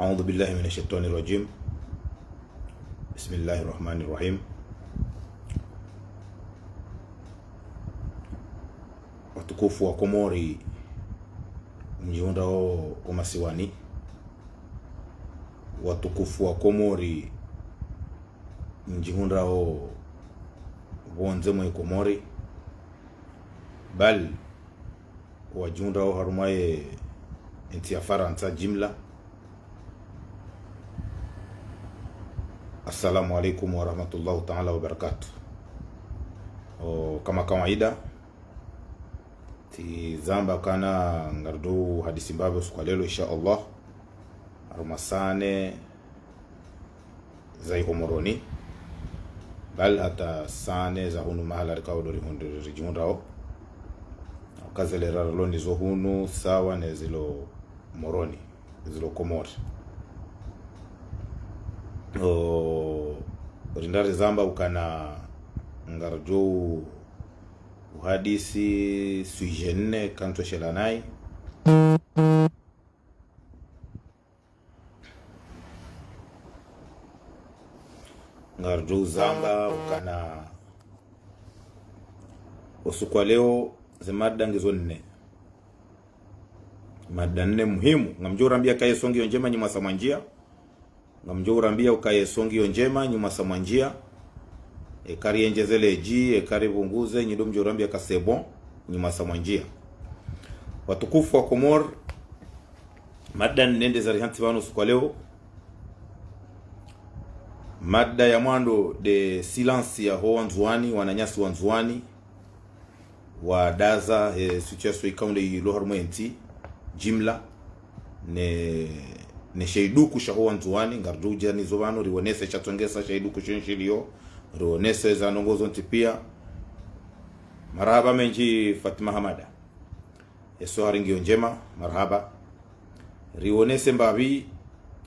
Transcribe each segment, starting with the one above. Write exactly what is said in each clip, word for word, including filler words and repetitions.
أعوذ بالله من الشيطان الرجيم. بسم الله الرحمن الرحيم. Watukufu wa Komori, mdjihundrao ho masiwani. Watukufu wa Komori, mdjihundrao pvondze mwe Komori. Bal wadjihundrao harumwa ye ntsi ya Farantsa jimla. Assalamu alaikum warahmatullahi taala wabarakatuh. O, kama kawaida, tsizamba ukana ngaridjo hadisi mbapvi usiku wa leo, insha Allah. Harumwa sane za iho Moroni, bal hata sane za hunu mahala rikao ndo rihundri-, ridjihundrao. Ukaya zile rarilo nizo hunu sawa ne zilo Moroni, zilo Komori. O, rindra rizamba ukana ngaridjo uhadisi sujet nne, kantsu shela nayi. Ngaridjo uzamba ukana usiku wa leo ze mada ngizo nne. Mada nne muhimu. Ngamdjo urambia ukaya ye songi yo ndjema nyi mwasa mwandjia. Ngamdjo urambia ukaya ye songi yo ndjema nyi mwasa mwandjia. Eka riendjeze ledji, eka ripvunguze, nyi ndo mdjo urambia ukaya c'est bon, nyi mwasa mwandjia. Watukufu wa Komori, mada nne nde zarihantsi pvanu usiku wa leo. Mada ya mwando nde silence ya ho Wandzuwani, wananyasi Wandzuwani, wadaza he situation ikao nde ilo harumwa ye ntsi jimla, ne, ne she iduku sha ho Wandzuwani. Ngaridjo udja nizo pvanu, rionese shatsongesa she iduku she ntsi iliyo, rionese za ndrongoo zontsi pia. Marahaba mendji Fatima Hamada. Eso hari ngiyo ndjema, marahaba. Rionese mbapvi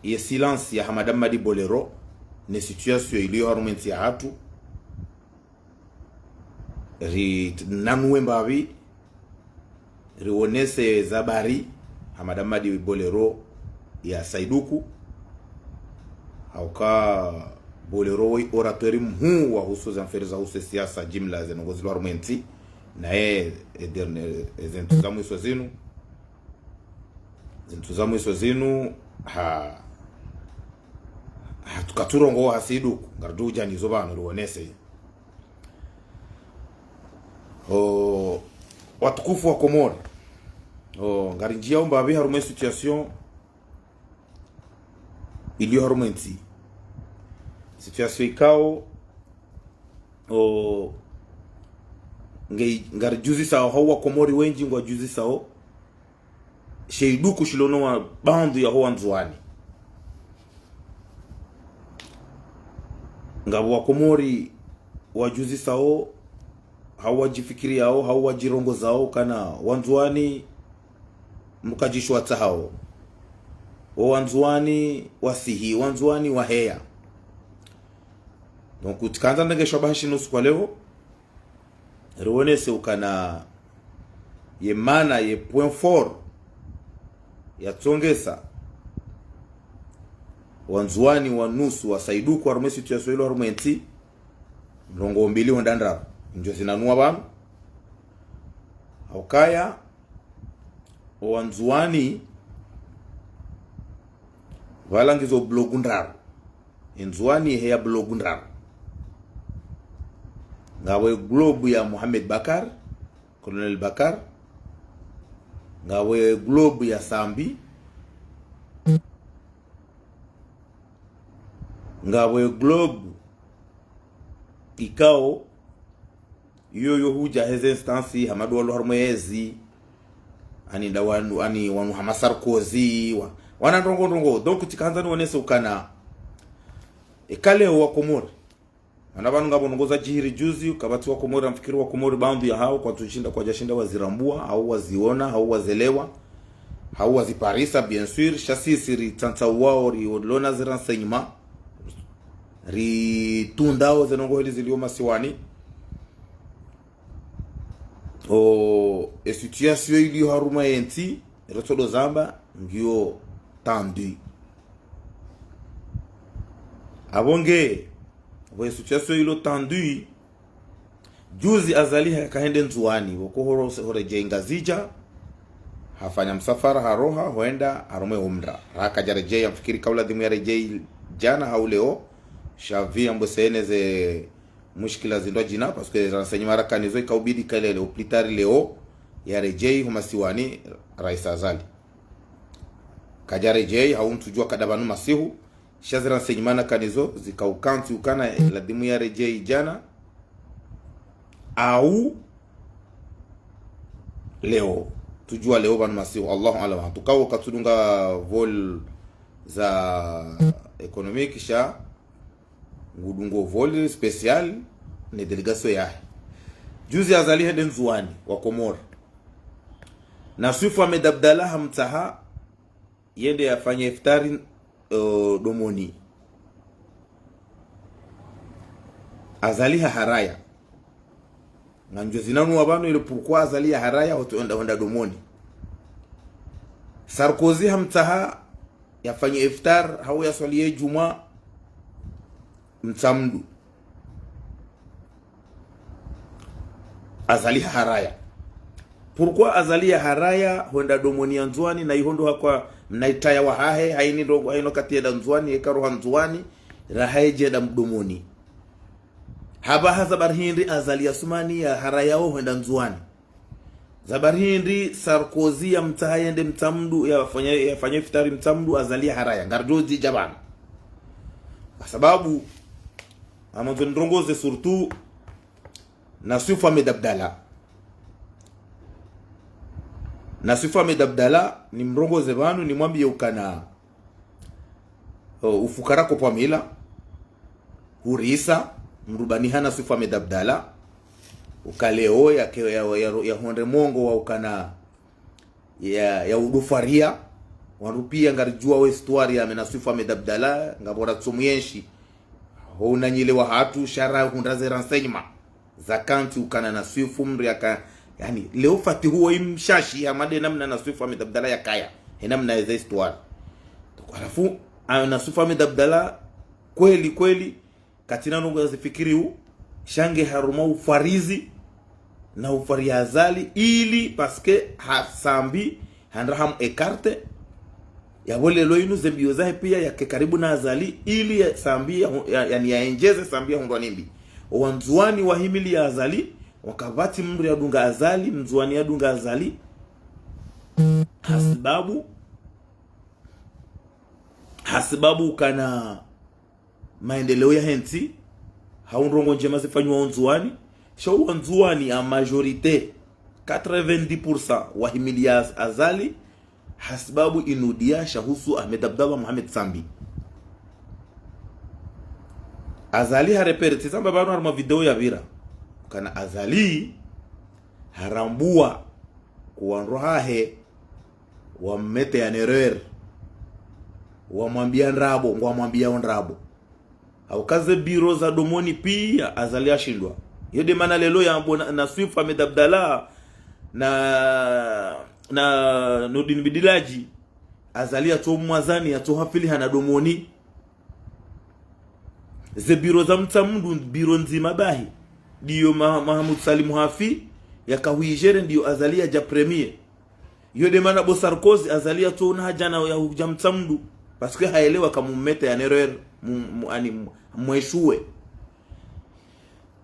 ye silence ya Hamada Mmadi Bolero, ne situation iliyo harumwa ye ntsi yahatru. Rinanuwe mbapvi, rionese ze habari Hamada Mmadi Bolero ya sa iduku. Hauka Bolero woyi orateur muhuu wahusu ze mfere zahusu siasa jimla ze ndrongoo zilo harumwa ye ntsi. Naye, e, derne-, e, ze ntsu za mwiso zinu. Ze ntsu za mwiso zinu, ha, ha, katsurongoa ha sa iduku, ngaridjo udja nizo pvanu rionese. O, watukufu wa Komori. O, ngarindjiao mbapvi harumwa ye situation iliyo harumwa ye ntsi. Situation ikao, o, nge-, ngaridjuzisao, hau Wakomori wendji ngwadjuzisao she iduku shilo no wa baadhwi ya ho Wandzuwani. Ngapvo Wakomori wadjuzisao, hau wadjifikiriao, hau wadjirongozao ukana Wandzuwani mkadjisho watsahao. O Wandzuwani wasihi, Wandzuwani waheya. Donc, tsikandza ndenge shwabaha shinu usiku wa leo, rionese ukana ye mana, ye point fort yatsongesa Wandzuwani wanusu wa sa iduku harumwa ye situation ilo harumwa ye ntsi, ndrongoo mbili hau ndraru. Ndjo zinanuwa pvanu. Haukaya, o Wandzuwani pvala ngizo blogu ndraru. Ye Ndzuwani heya blogu ndraru. Ngapvo ye globe ya Mohamed Bacar, Colonel Bacar. Ngapvo ye globe ya Sambi. Ngapvo ye globe ikao iyo yo hudja heze instance, hama ndo walo harumwa yezi, ani nda wanu, ani wanu hama Sarkozy, wa, wana ndrongoo ndrongoo. Donc, tsikandza niwonese ukana, eka leo Wakomori, mana pvanu ngapvo ndrongoo zadjiri juzi, ukapvatsi Wakomori, amfikiri Wakomori baadhwi yahao, kwatsushinda, kwadjashinda wazirambua, hau waziona, hau wazelewa, hau waziparisa, bien sûr, sha sisi ritsantsauwao, rilona ze renseignements, ritrundao ze ndrongoo heli zilio masiwani. O, e situation iliyo harumwa yentsi, rotsodo zamba, ngiyo tendue. Apvo nge, apvo ye situation ilo tandui, juzi Azali haka hende Ndzuwani, pvoko horo, horedjei Ngazidja, hafanya msafara, haroha, hwenda, harumwa ye umra. Haka kadjaredjei, yamfikiri ka uladhimu yaredjei djana hau leo, sha pvi yambo seneze mushkila zindrwadjina, parce que renseignement rakana zo ikaubidi kalele, au plus tard leo, yaredjei, ho masiwani, Rais Azali. Kadjaredjei, hau ntsudjua kada pvanu masihu, sha ze renseignement nakana zo, zikaukantsi ukana, ladhimu yaredjei djana, au leo, ntsudjua leo pvanu masihu, Allahu aalam. En tout cas, wo katsudunga vol za économique, sha ngudungo vol spécial, ne délégation yahe. Juzi Azali hende Ndzuwani, wa Komori. Na Swifu Ahmed Abdallah hamtsaha, yende yafanye iftari, eh, Domoni. Azali haharaya. Ngamdjo zinanua pvanu ile pourquoi Azali yaharaya hoto hwenda, hwenda Domoni. Sarkozy hamtsaha yafanye iftar, hau yaswali ye djumwa Mtsamdu. Azali haharaya. Pourquoi Azali yaharaya hwenda Domoni ya Ndzuwani, na iho ndo hakwa mna itaya wahahe, haini ndo, haino kati yenda Ndzuwani, yeka roha Ndzuwani, raha yedjenda Mdomoni. Hapvaha sababu hindri Azali Assoumani yaharaya wo hwenda Ndzuwani? Sababu hindri Sarkozy yamtsaha yende Mtsamdu, yafanye, yafanye iftari Mtsamdu, Azali yaharaya? Ngaridjo zidja pvanu. Kwa sababu, ngamwandzo nirongoze surtout na Swifu Ahmed Abdallah. Na Swifu Ahmed Abdallah, nimrongoze pvanu, nimwambiye ukana, o, ufukara kopvwa mila, hurisa, mrubani hana Swifu Ahmed Abdallah, uka leo yake, ya, ya, yahundre mongo wa ukana, ya, ya udufaria, wandru pia ngaridjuao histoire ya mena Swifu Ahmed Abdallah, ngapvo ratsomu yenshi. Ho unanyile wahatru, sha rahundra ze renseignement zakantsi ukana na Swifu mndru yaka, yaani, leo Fatihu wo imshashi, hama nde namna na Swifu Ahmed Abdallah yakaya, he namna yeze histoire. Donc, halafu, a, na Swifu Ahmed Abdallah, kweli, kweli, katsina ndrongo yazifikiriu, sha nge harumwa ufarizi, na ufaria Azali, ili, parce que ha Sambi, handra hamu écarté, yapvo lelo inu ze mbio zahe pia yake karibu na Azali, ili ya Sambi ya, ya, yaani yaendjeze Sambi yahundrwa ni mbi. Owandzuwani wahimili ya Azali, wakapvatsi mndru yadunga Azali, mndzuwani yadunga Azali, hasibabu, hasibabu ukana maendeleo yahe ntsi, hau ndrongo ndjema zifanywa Ndzuwani, sha Wandzuwani a majorité, quatre-vingt-dix pour cent wahimili ya Az-, Azali, hasibabu inudia shahusu Ahmed Abdallah Mohamed Sambi. Azali harepere, tsamba pvanu harumwa video yapvira, kana Azali harambua kuwandru hahe, wammettre en erreur, wamwambia ndrabo, ngwamwambia ndrabo. Hauka ze biro za Domoni pia Azali hashindwa. Iyo nde mana lelo yambo na, na Swifu Ahmed Abdallah, na, na Nourdine Bidiladji, Azali yatso mwazani, yatso hafili hana Domoni. Ze biro za Mtsamdu, biro ndzima bahi. Ndiyo Ma-, Mahamoud Salim Hafi, yaka huigérer, ndiyo Azali yadja premier. Iyo nde mana bo Sarkozy, Azali yatso una haja na ya hudja Mtsamdu. Parce que haelewa ka mummettre en erreur, mu, mu, ani, mu, mu échouer.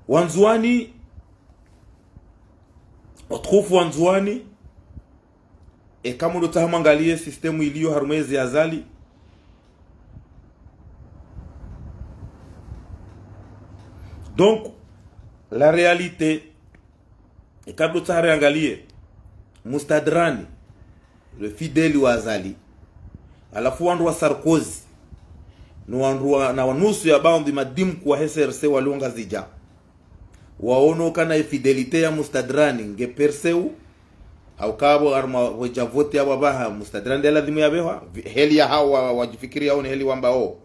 Wandzuwani, watukufu Wandzuwani, eka mdo tsaha mwangaliye système iliyo harumwa ezi Azali. Donc, la réalité, eka mdo tsaha riangaliye, Mustadrani, le fidèle wa Azali, halafu wandru wa Sarkozy, no wandru wa, na wanusu ya baadhwi madimku wa he C R C walio Ngazidja, waono kana ye fidélité ya Mustadrani nge percé u, hauka pvo harumwa pvo dja vote ya pvapvaha Mustadrani nde ladhimu yapvehwa, vi-, heli ya hawo wa, wadjifikiri yaone heli wambao.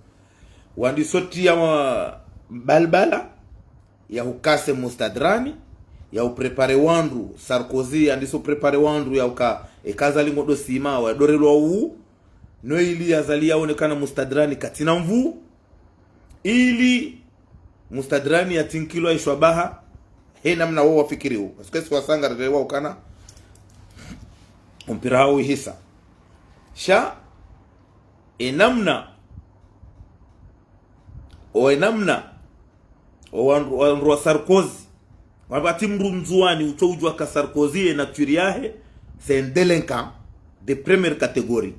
Wandiso tria wa balbala, ya hukase Mustadrani, ya upréparer wandru, Sarkozy, yandiso préparer wandru, ya uka, eka Azali ngodo sima, wadorelwa u, no ili Azali yaone kana Mustadrani katsina nvu, Ili Mustadrani yatsinkilwa ishwa baha, he namna wo wafikiriwo. Parce que si wasanga relewa ukana, umpira hawo uhisa. Sha, e namna, o e namna, o wandru, wandru wa Sarkozy. Kapvatsi mndru Ndzuwani utso udjuwa ka Sarkozy ye nature yahe, c'est un délinquant de première catégorie.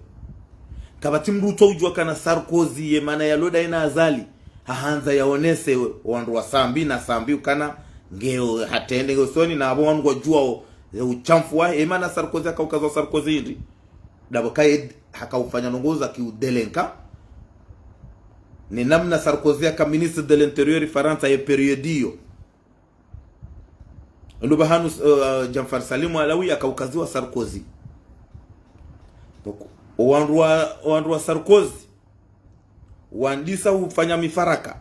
Kapvatsi mndru utso udjuwa kana Sarkozy ye mana yaloda ena Azali, hahandza yaonese wandru wa Sambi na Sambi ukana nge hatrende nge usoni na apvo wandru wadjuwao, ze ushamfu wahe, e mana Sarkozy hakaukazwa Sarkozy hindri. Ndapvo kaye hakaufanya ndrongo za ki udélinquant. Ne namna Sarkozy haka ministre de l'intérieur Farantsa ye période iyo. Ndo pvahanu, eh, Djanfar Salim Alawi hakaukaziwa Sarkozy. Donc, o wandru wa, o wandru wa Sarkozy, wandisa ufanya mifaraka.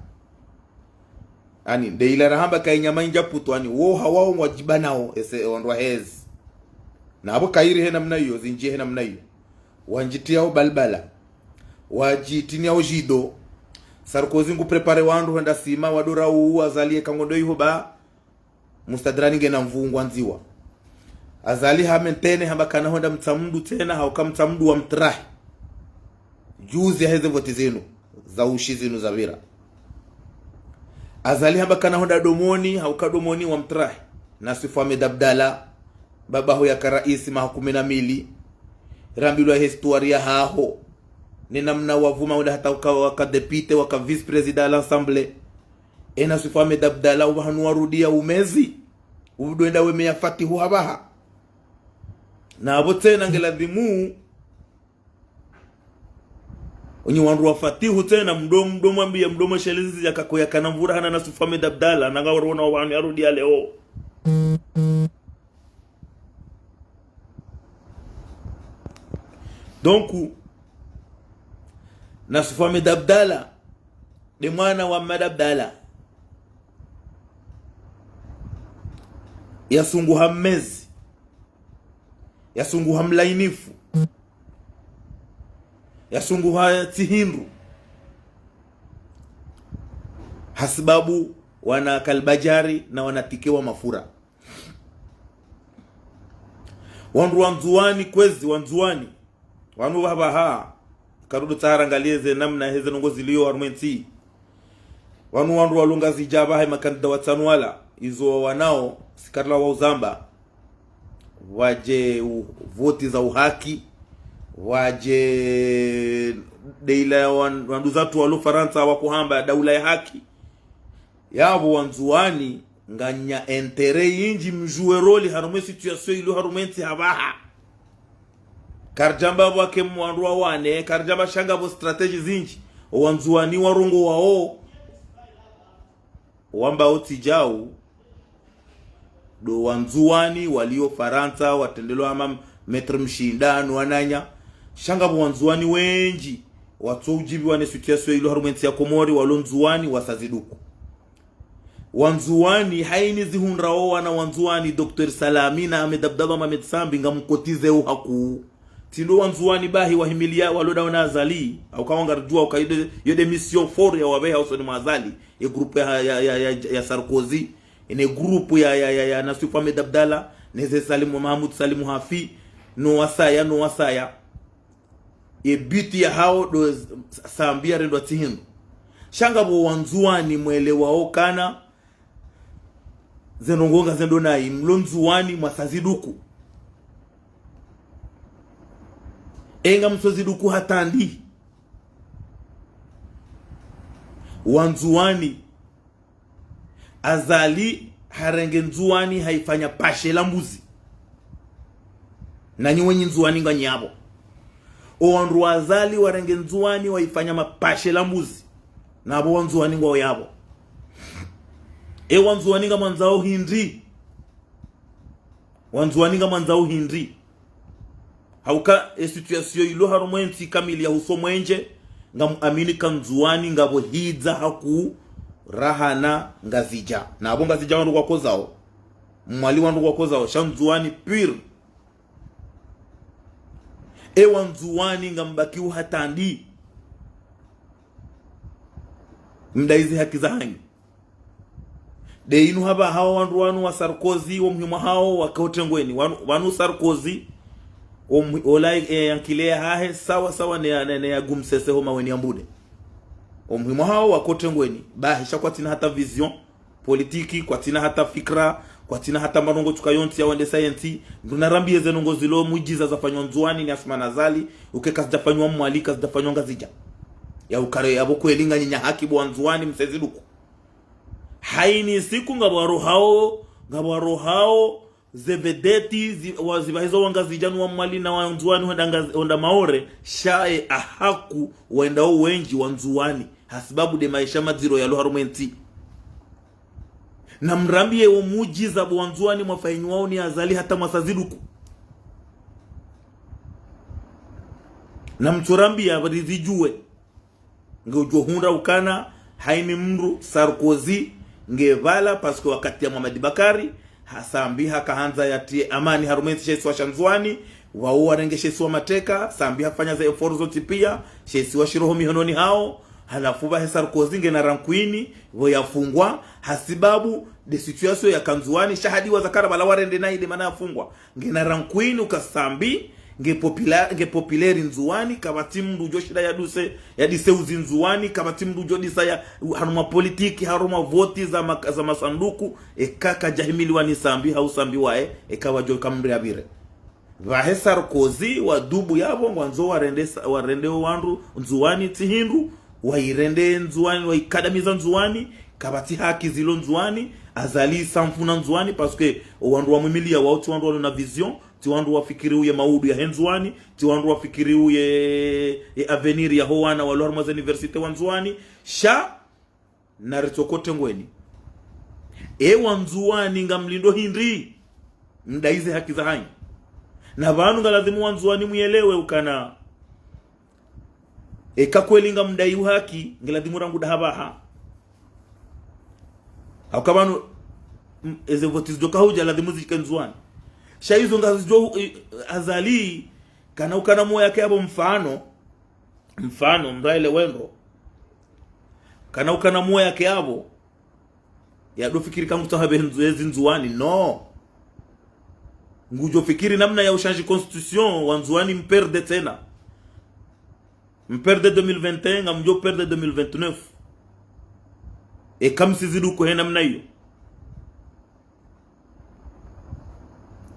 Ani, nde ila rahamba ka inyama indja putu, ani, wo hawao ngwadjibanao, ese, wandru wa hezi. Na apvo kayiri he namna iyo, zindji he namna iyo. Wandjitiao balbala. Wadjitiniao djido. Sarkozy ngu préparer wandru hwenda sima, wadora uwu, Azali eka ngondo iho ba. Mustadrani ngena nvuu ngwandziwa. Azali ha maintenir hamba kana hwenda Mtsamdu tsena, hauka Mtsamdu wamtrahi. Juzi yaheze voti zinu, za ushi zinu zapvira. Azali hamba kana hwenda Domoni, hauka Domoni wamtrahi. Na Swifu Ahmed Abdallah, babaho yaka raisi maha kume na mili. Rambilwa histoire yahaho. Ne namna wavuma wenda hata waka, waka député, waka vice-président à l'Assemblée. Ena Swifu Ahmed Abdallah, upvahanu warudia umezi. Udo enda weme ya Fatihu hapvaha. Na apvo tsena nge ladhimu. Onyi wandru wa Fatihu tsena mdo, mdo mwambiya, mdo mweshelezi ya kako yakana mvura hana na Swifu Ahmed Abdallah, nanga warona wanu yarudia leo. Donc, na Swifu Ahmed Abdallah, nde mwana wa Ahmed Abdallah. Yasunguha mezi. Yasunguha mlainifu. Yasunguha tsi hindru. Hasibabu wana kalbajari na wana tike wa mafura. Wandru wa Ndzuwani, kwezi wa Ndzuwani. Wanu pvapvaha, karudu tsara ngalieze namna heze ndrongo zilio harumwa entsi. Wanu wandru walo Ngazidja pvaha ye makandida watsanu wala, izo wanao, sikarila wa uzamba. Wadje u, voti za uhaki, wadje deila ya wan, wanduzatru walo Farantsa wakuhamba daula ya haki. Yapvo wa Ndzuwani, nganya intérêt yindji mdjuwe rôle harumwa e situation ilo harumwa entsi hapvaha. Karidjamba pvwake mwandru wa wane, karidjamba sha ngapvo stratégie zindji. O wa Ndzuwani warongoao, wamba otsi djau, ndo wa Ndzuwani walio Farantsa, watrendelwa hama Maître Mshinda, no wananya. Sha ngapvo wa Ndzuwani wendji, watso udjibiwa ne situation ilo harumwa entsi ya Komori, walo Ndzuwani, wasaziduku. Wa Ndzuwani, haini zihundrao wana wa Ndzuwani, Docteur Salami na Ahmed Abdallah Mohamed Sambi, ngamkotizeo hakuu. Tsi ndo wa Ndzuwani bahi wahimilia waloda wana Azali, hauka wangaridjuwa, hauka yo nde, yo nde mission forte ya wapveha usoni mwa Azali, ye groupe ya, ya, ya, ya, ya Sarkozy, ne groupe ya, ya, ya, ya na Swifu Ahmed Abdallah, neze Salim Mahamoud Salim Hafi, no wasaya, no wasaya. Ye but yahawo ndo Sambi yarendwa tsi hindru. Sha ngapvo wa Ndzuwani mwelewao kana ze ndrongo ngazendo nayi, mlo Ndzuwani mwasaziduku. Enga mtsoziduku hata ndi. Wa Ndzuwani Azali harenge Ndzuwani haifanya pashe la mbuzi. Nanyi wenyi Ndzuwani nganyi yapvo. O wandru wa Azali warenge Ndzuwani waifanya mapashe la mbuzi. Napvo wa Ndzuwani ngwao yapvo. E wa Ndzuwani ngamwandzao hindri. Wa Ndzuwani ngamwandzao hindri. Hauka e situation ilo harumwa entsi kamili ya huso mwenje, ngamuamini ka Ndzuwani ngapvo hidza hakuu rahana Ngazidja. Napvo Ngazidja wandru ngwakozao. Mwali wandru ngwakozao. Sha Ndzuwani pur. E wa Ndzuwani ngambakiu hata ndi. Mdaize haki zahanyu. De inu hapvaha wandru wanu wa Sarkozy, wo muhimu hawo wake otrengweni. Wanu, wanu Sarkozy, wo muhi-, ola, e, yankile yahahe, sawa, sawa, ne ya, ne, ne ya Gumsese ho maweni ya Mbude. Wo muhimu hawo wake otrengweni. Bahi sha kwatsina hata vision politique, kwatsina hata fikra, kwatsina hata marongo tsuka yontsi ya wende sayensi. Nduna rambiye ze ndrongo zilo mujiza zafanywa Ndzuwani ni Assoumani Azali, uke kazijafanywa Mwali, kazijafanywa Ngazidja. Ya ukare, yapvo kweli nganyi nya haki bo wa Ndzuwani mseziduku. Haini siku ngapvo warohao, ngapvo warohao, ze vedeti, zi-, wa-, zipvahizo wa Ngazidja nu wa Mwali na wa Ndzuwani hwenda Ngazi-, hwenda Maore, sha ye ahaku wenda wo wendji wa Ndzuwani, hasibabu de maesha madziro yalo harumwa entsi. Na mrambiye wo mujiza bo wa Ndzuwani mwafanyiwao ni Azali hata mwasaziduku. Na mtsurambiya pvwa rizidjuwe. Nge udjo hundra ukana, haini mndru Sarkozy, nge pvala, parce que wakati ya Mohamed Bacar, ha Sambi haka handza yatiye amani harumwa entsi she isiwa sha Ndzuwani, wao warenge she isiwa mateka, Sambi hafanya ze efforts zontsi piya, she isiwa shiroho mihononi hawo, halafu pvahe Sarkozy ngena rancune, pvo yafungwa, hasibabu, de situation yaka Ndzuwani, sha hadi wazakara pvala warende nayi de mana yafungwa. Ngena rancune uka Sambi, nge popula-, nge populaire Ndzuwani, kapvatsi mndru udjo shinda yaduse, yadise uzi Ndzuwani, kapvatsi mndru udjo disa ya, harumwa politique, harumwa voti za ma-, za masanduku, eka kadjahimiliwa ni Sambi, hau Sambi waye, eka wadjo ka mndru yapvire. Pvahe Sarkozy, wadubu yapvo, ngwandzo warende sa-, warende wo wandru, Ndzuwani tsi hindru, wayirende Ndzuwani, wayikadamiza Ndzuwani, kapvatsi haki zilo Ndzuwani, Azali samfuna Ndzuwani, parce que o wandru wamwimiliya wao tsi wandru walo na vision, tsi wandru wafikiri uye maudu yahe Ndzuwani, tsi wandru wafikiri uye, ye avenir yaho wana walo harumwa ze université wa Ndzuwani, sha, na ritsokote ngweni. E wa Ndzuwani ngamlindo hindri, mdaize haki zahanyu. Na pvanu ngalazimu wa Ndzuwani muyelewe ukana, eka kweli ngamdai uhaki, ngilazimu rangu da hapvaha. Hauka pvanu, m-, eze voti zidjo kahudja lazimu zishike Ndzuwani. Sha izo ngazidjo, i-, Azali, kana ukana moyo yake yapvo mfano, mfano, mraele wendo. Kana ukana moyo yake yapvo, yado fikiri ka ngutsaha pve Ndzu-, ezi Ndzuwani, no. Ngudjo fikiri namna ya uchanger constitution, wa Ndzuwani mperde tsena. Mperde deux mille vingt et un, ngamdjo perde deux mille vingt-neuf. Eka msiziduku he namna iyo.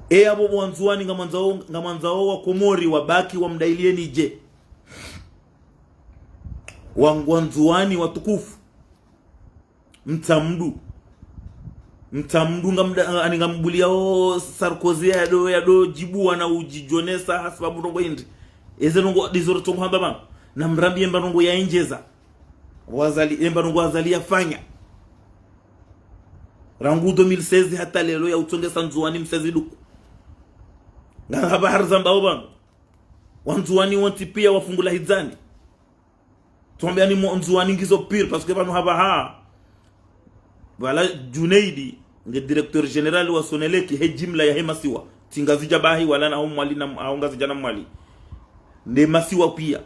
E yapvo bo wa Ndzuwani ngamwandzao, ngamwandzao wa Komori wabaki wamdailiyeni dje. Wa, wa Ndzuwani watukufu. Mtsamdu. Mtsamdu ngamda-, ani ngambuliya o Sarkozy yado, yado djibuwa na udjidjonesa hasibabu ndrongo hindri. Eze ndrongo ndizo rotsongo hamba pvanu. Na mrambiye mba ndrongo ya endjeza. Wa Azali, emba ndrongo Azali yafanya. Rangu deux mille seize hata leo ya utsongesa Ndzuwani mseziduku. Nga hapvaha rizambao pvanu. Wa Ndzuwani wontsi piya wafungula hidzani. Tsombe ani mo Ndzuwani ngizo pire, parce que pvanu hapvaha. Pvala Junaidi, nge directeur général wa Sonelec, he jimla yahe masiwa. Tsi Ngazidja bahi, wala na ho Mwali na, ho Ngazidja na Mwali. Nde masiwa piya.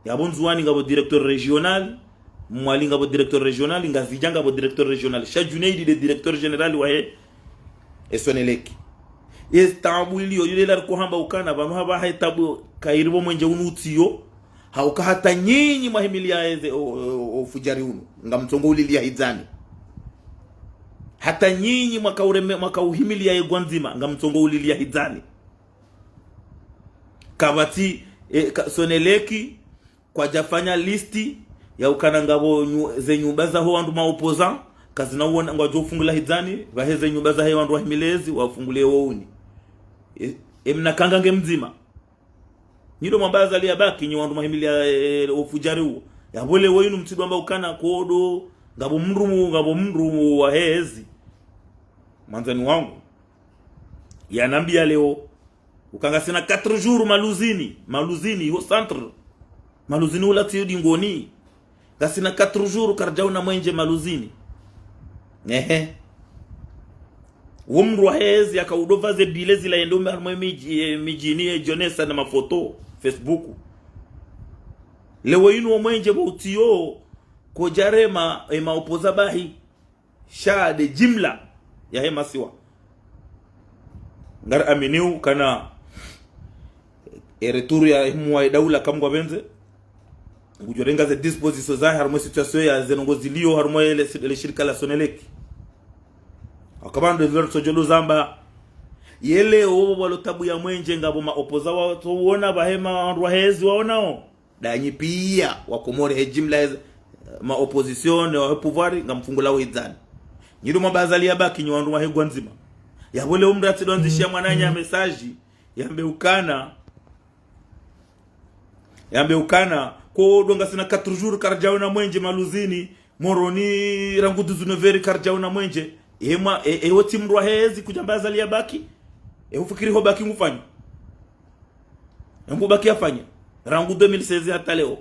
Yapvo Ndzuwani ngapvo directeur régional, Mwali ngapvo directeur régional, Ngazidja ngapvo directeur régional. Sha Junaidi nde directeur général wahe, e Sonelec. Ezi tabu iliyo, yule la riko hamba ukana, pvanu hapvaha e tabu kayiri pvo mwenje unu utsiyo, hauka hata nyinyi mwahimiliya eze o, o, o, o fujari unu, ngamtsongo uliliya hidzani. Hata nyinyi mwaka ureme-, mwaka uhimiliya ye gwandzima, ngamtsongo uliliya hidzani. Kapvatsi, e, ka-, Sonelec, kwadjafanya liste ya ukana ngapvo nyu-, ze nyumba zaho wandru ma opposants, kazina uona ngwadjo ufungula hidzani, pvahe ze nyumba zahe wandru wahimilezi, wafungulie wouni. E, e mna kanga nge mdzima. Nyi ndo mwamba Azali yabaki, nyi wandru mwahimiliya, e, o fujari uwo. Yapvo leo inu mtsidwamba ukana kodo, ngapvo mndru mu-, ngapvo mndru mu wahezi. Mwandzani wangu. Yanambiya leo. Uka ngasina quatre jours Maluzini, Maluzini, ho centre. Maluzini ula tsiyo dingoni. Ngasina quatre jours karidjaona mwenje Maluzini. Ehe. Wo mndru wahezi yaka udopva ze billets zila yende ume harumwa midji, e, midjini yedjonesa na mafoto, Facebook. Leo inu wo mwenje pvo utsiyo, Kodjarema ema opposant bahi. Sha nde jimla yahe masiwa. Ngari aminio ukana e retour ya mwa e daula kamwe ngwapvendze, ngudjorenga ze dispositions zahe harumwa e situation ya ze ndrongoo zilio harumwa ele, ele shirika la Sonelec. Akapvandze zilo ritsodjo luzamba. Yele opvo pvwalo tabu ya mwenje ngapvo ma opposant wa, tso wona pvahe ma wandru wahe ezi waonao. Ndanyi pia, wa Komori he jimla ezi, ma opposition, wahe pouvoir, ngamfungulao hidzani. Nyi ndo mwamba Azali yabaki nyi wandru wahe Ngazidja. Yapvo leo mdru atsidjo andzishia mwananya message, yambe ukana, yambe ukana, ko ndo ngasina quatre jours karidjaona mwenje Maluzini, Moroni rangu dix-neuf heures karidjaona mwenje. Emwa, e, e, wotsi mdru wahe ezi kudjamba Azali yabaki. E ufikiri hobaki ngufanyo. Embu baki yafanya. Rangu deux mille seize hata leo.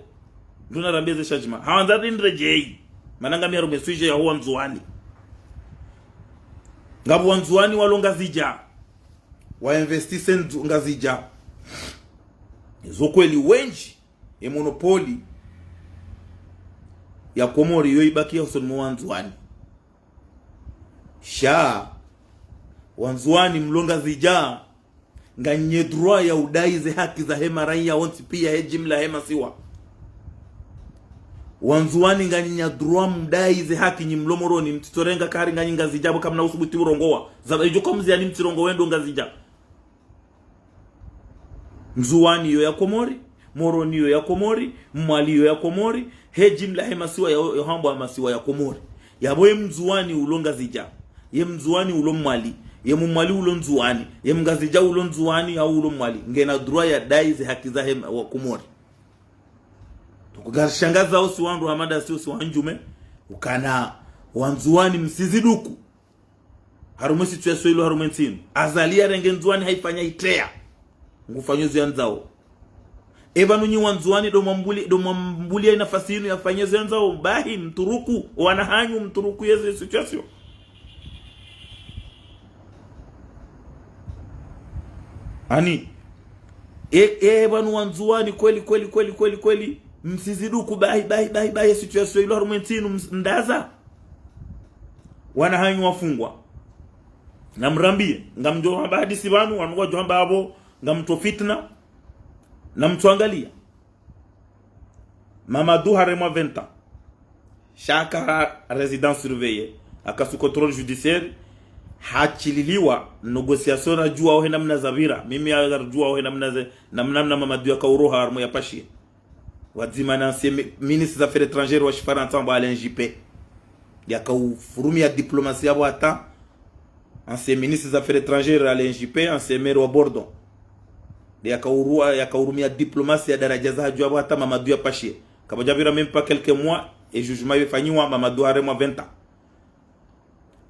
Nduna rambe ze changement. Hawandza rindre djei. Mana ngami harumwa e sujet yaho Wandzuwani. Ngapvo Wandzuwani walo Ngazidja. Wa investisse Ndzu-, Ngazidja. Zo kweli wendji. E monopole ya Komori yo ibaki ya usoni mwa Wandzuwani. Sha, Wandzuwani mlo Ngazidja, nganyi ne droit ya udai ze haki zahe maraiya wontsi pia he jimla he masiwa. Wandzuwani nganyi ne droit mdai ze haki nyi mlo Moroni, mtsitsorenga kari nganyi Ngazidja, pvo kamna usubuti urongowa. Zaba idjo kwa mzi yani mtsirongowe ndo Ngazidja. Ndzuwani yo ya Komori, Moroni yo ya Komori, Mwali yo ya Komori, he jimla he masiwa ya, ya hambwa masiwa ya Komori. Yapvo ye Mndzuwani ulo Ngazidja, ye Mndzuwani ulo Mwali, ye Mmwali ulo Ndzuwani, ye Mngazidja ulo Ndzuwani au ulo Mwali, ngena droit ya dai ze haki zahe ma-, wa Komori. Tukugarishangaza osi wandru hamada si osi wandjume, ukana Wandzuwani msiziduku. Harumwa e situation ilo harumwa e ntsi inu. Azali yarenge Ndzuwani haifanya itreya. Ngufanyo zo yandzao. E pvanu nyi Wandzuwani ndo mwambuli, ndo mwambulia inafasi inu yafanye zo yandzao. Bahi mtruku, wana hanyu mtruku yeze situation. Ani. E, e pvanu Wandzuwani kweli, kweli, kweli, kweli, kweli. Msiziduku bahi, bahi, bahi, bahi, situation ilo harumwa e ntsi inu ms-, mdaza. Wana hanyu wafungwa. Namrambie, ngamdjo hamba hadisi pvanu, wanu wadjo hamba apvo, ngamtso fitna, namtso angalia. Mamadou haremwa vingt ans. Sha aka ha résidence surveillée, aka sous contrôle judiciaire, hachililiwa, négociation radjuwa ohe namna zapvira, mimi ya radjuwa ohe namna ze, namna, namna Mamadou yaka uroha harumwa ya pashie. Wadzima na ancien mi-, ministre des Affaires étrangères wa Shifarantsa wambwa Alain Juppé. Yaka ufurumia diplomatie yapvo hata. Ancien ministre des Affaires étrangères Alain Juppé, ancien maire wa Bordon. Nde yaka urua, yaka urumia diplomatie ya daraja za hadju yapvo hata Mamadou ya pashie. Kapvadjapvira même pas quelques mois, e jugement ifanyiwa Mamadou haremwa vingt ans.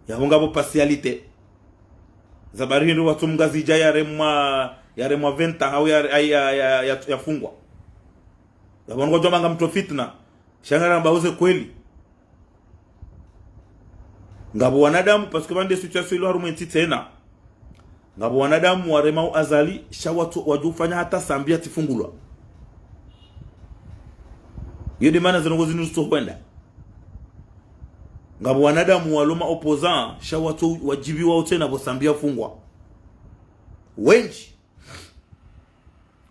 Yapvo ngapvo partialité. Zabari hindru watsu Mngazidja yaremwa, yaremwa vingt ans, au ya, ya, ya, ya, ya, yafungwa. Yapvo ngwadjo hamba ngamtso fitna. Sha ngaramba uze kweli. Ngapvo wanadamu, parce que pvanu nde situation ilo harumwa e ntsi tsena. Ngapvo wanadamu warema u Azali, sha watsu, wadjo ufanya hata Sambi yatsifungulwa. Iyo nde mana ze ndrongoo zinu zitso hwenda. Ngapvo wanadamu walo ma opposants, sha watsu wadjibiwa utsena pvo Sambi yafungwa. Wendji.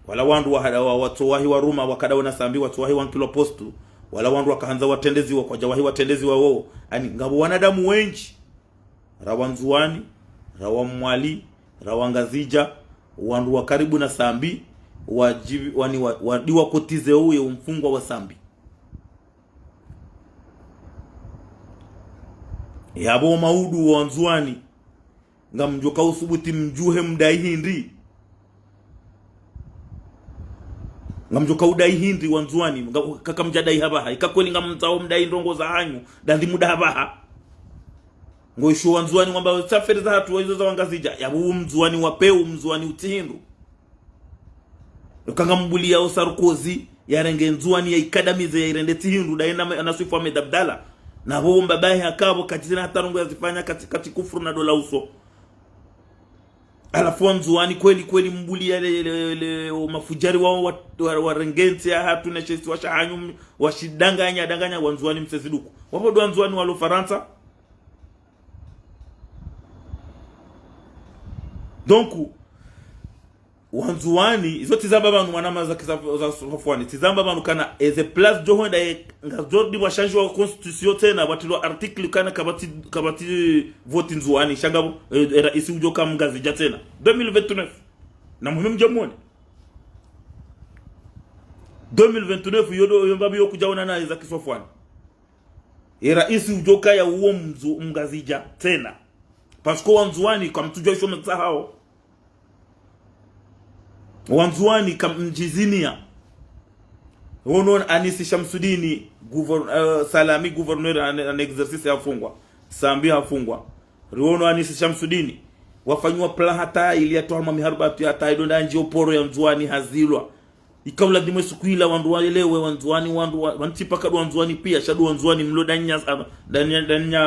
Wala wandru wa, wa, watso wahi waruma, wakada wona Sambi, watso wahi wankilwa poste. Wala wandru wakahandza watrendeziwa, kwadja wahi watrendeziwa wo. Ani, ngapvo wanadamu wendji. Ra Wandzuwani, ra Wamwali, ra Wangazidja, wandru wa karibu na Sambi, wadjibi-, wani wa, wadi wakotize uye umfungwa wa Sambi. Yapvo maudu wa Wandzuwani, ngamdjoka usubuti mdjuhe mdai hindri. Ngamdjoka udai hindri Wandzuwani, nga-, kaka mdja dai hapvaha. Ika kweli ngamtsao mdai ndrongoo za hanyu, ndadhi muda hapvaha. Ngoisho Wandzuwani wamba, tsi affaire za hatru wa izo za Wangazidja. Yapvo u Mndzuwani wa peu, Mndzuwani utsi hindru. Uka ngambuliao Sarkozy, yarenge Ndzuwani, yaikadamize, yairende tsi hindru, ndaye na, na Soefou Ahmed Abdallah. Na pvo mbabahe hakapvo, katsina hata ndrongoo yazifanya, katsi, katsi kufuru na dola uso. Halafu Wandzuwani kweli kweli mbuliya le, le, le, o mafudjari wao wa, wa, warenge ntsi yahatru ne she isiwa shahanyu, washidanganya, danganya Wandzuwani mseziduku. Wapvo ndo Wandzuwani walo Farantsa. Donc, Wandzuwani, izo tsi zamba pvanu mwanama Zaki Saf-, za Safwani, tsi zamba pvanu kana eze place djo hwenda ye, ngazorudi pvwashandjiwa constitution tsena, pvwatrilwa article kana kapvatsi, kapvatsi vote Ndzuwani, sha ngapvo, e, e raisi udjoka Mngazidja tsena. Deux mille vingt-neuf. Na muhime mdje mwone. Deux mille vingt-neuf, yo ndo, yo mbapvi yo kudjaonana na Zaki Safwani. E raisi udjoka ya uwo mzu-, Mngazidja tsena. Parce que Wandzuwani kamtsudjuwa isho metsahao. Wandzuwani kamdjiziniya. Wono Anisi Shamsudini, gouvern-, eh, Salami, gouverneur en, en exercice hafungwa. Sambi hafungwa. Riwono Anisi Shamsudini. Wafanyiwa plan hata ili yatowa harumwa miharubatu ya hata idonda ndji oporo ya Ndzuwani hazilwa. Ika uladhimu esuku ila wandru waelewe Wandzuwani, wandru wa, wantsi paka ndo Wandzuwani piya, sha ndo Wandzuwani mlo danya, ah, danya, danya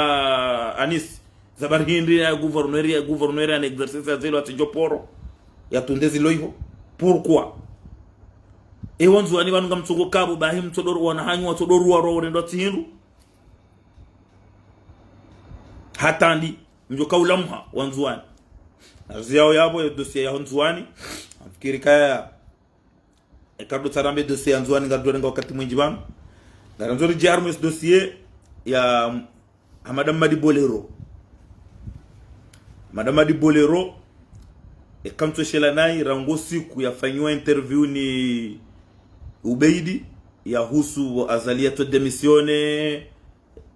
Anisi. Za bari hindri ya gouverneur, ya gouverneur en exercice ya zelo atsi ndjo poro. Ya tunde zilo iho. Pourquoi? E Wandzuwani pvanu ngamtsongo kapvo, bahi mtsodoru wana hanyu, watsodoru waro, warendo atsi hindru. Hata ndi, mdjoka ulamuha, Wandzuwani. Azi yao yapvo, e dossier ya Ndzuwani. Amfikiri kaya, e kardo tsarambe dossier ya Ndzuwani, ngardo renga wakati mwindji pvanu. Ngarandzo ridje harumwa esi dossier ya Hamada Mmadi Bolero. Hamada Mmadi Bolero, e kamtsoshela nayi, rangu siku yafanyiwa interview ni Ubeidi, yahusu Azali yatso démissionner,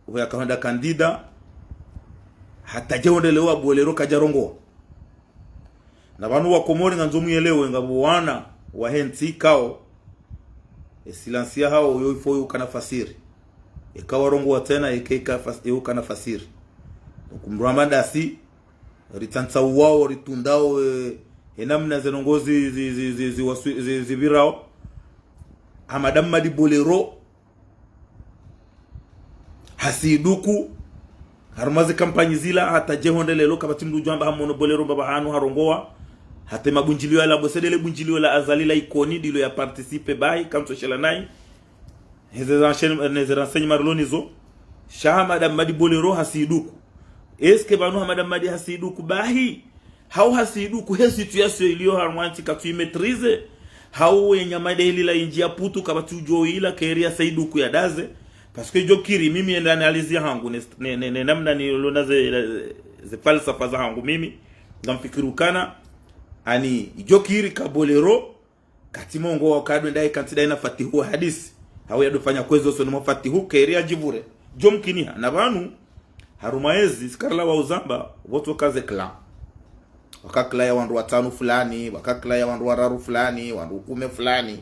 uwo yakahwenda candidat, hata dje hwenda leo Bolero kadjarongowa. Na pvanu Wakomori ngandzo muyelewe ngapvo wana wahe ntsi ikao, e silence yahao yo ifo yo ukana fasiri. Eka warongowa tsena, eke ika fas-, yo ukana fasiri. Donc, mdru hama ndasi, ritsantsauwao, ritundao, e, e namna ze ndrongoo zi, zi, zi, zi, zi, waswi-, zi, zipvirao. Hamada Mmadi Bolero, hasiduku, harumwa ze kampanyi zila, hata dje hwenda leo, kapvatsi mdru udjo amba hamono Bolero mbapvi hanu harongowa, hata mabundjiliyo yala bwese ndele bundjiliyo la Azali la Ikoni, ndilo ya participer bahi, kamtsoshela nayi. Heze rense-, neze renseignements rilo nizo. Sha Hamada Mmadi Bolero hasiduku. Est-ce que pvanu Hamada Mmadi hasiduku bahi? Hau hasiduku he situation iliyo harumwa ntsi katsu imaîtriser? Hau ye nyama nde ili la indji ya putu kapvatsi udjo ila keri ya saiduku ya daze? Parce que djo kiri mimi enda analyse yahangu, ne, ne, ne, ne namna nilona ze, ze falsafa zahangu mimi. Ngamfikiri ukana, ani, djo kiri ka Bolero, katsi mongo wa kadwe ndaye kantsi ndaye na Fatihu wa hadisi. Hau yadofanya kwezi osoni mwa Fatihu, keri ya djipvure. Djo mkiniha. Na pvanu, harumwa ezi, sikarila wa uzamba, pvotsoka ze clan. Waka clan ya wandru watsanu fulani, waka clan ya wandru wararu fulani, wandru kume fulani,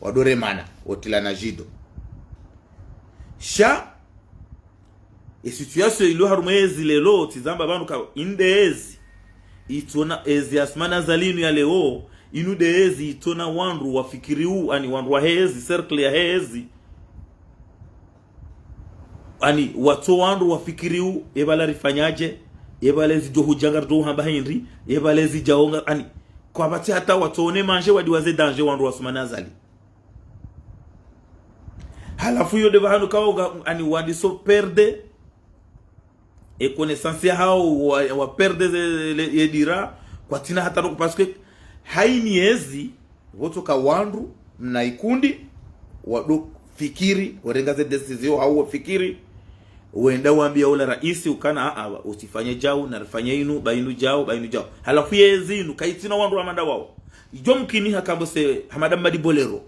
wadoremana, otilana djido. Sha, e situation ilo harumwa ezi leo, tsi zamba pvanu ka inde ezi. Itsona ezi Assoumani Azali inu ya leo, inu nde ezi itsona wandru wafikiriu, ani wandru wahe ezi, cercle yahe ezi. Ani watso wandru wafikiriu, epvala rifanyadje, epvala ezi djo hudja ngaridjo hamba hindri, epvala ezi djaonga, ani, kapvatsi hata watso one manje wadiwaze danger wandru wa Assoumani Azali. Halafu yo nde pvahanu kawo ga, ani wandiso perdre e connaissance yahao, wa, wa perdre ze, le, ye dira, kwatsina hata roko, parce que haini ezi, pvotsoka wandru, mna ikundi, wado fikiri, warenga ze décision, hau wafikiri, wenda wambia ula raisi ukana, a, a, usifanye djau, narifanye inu, ba inu djau, ba inu djau. Halafu ye ezi inu, kaitsina wandru hama nda wao. Idjo mkiniha kambo se Hamada Mmadi Bolero.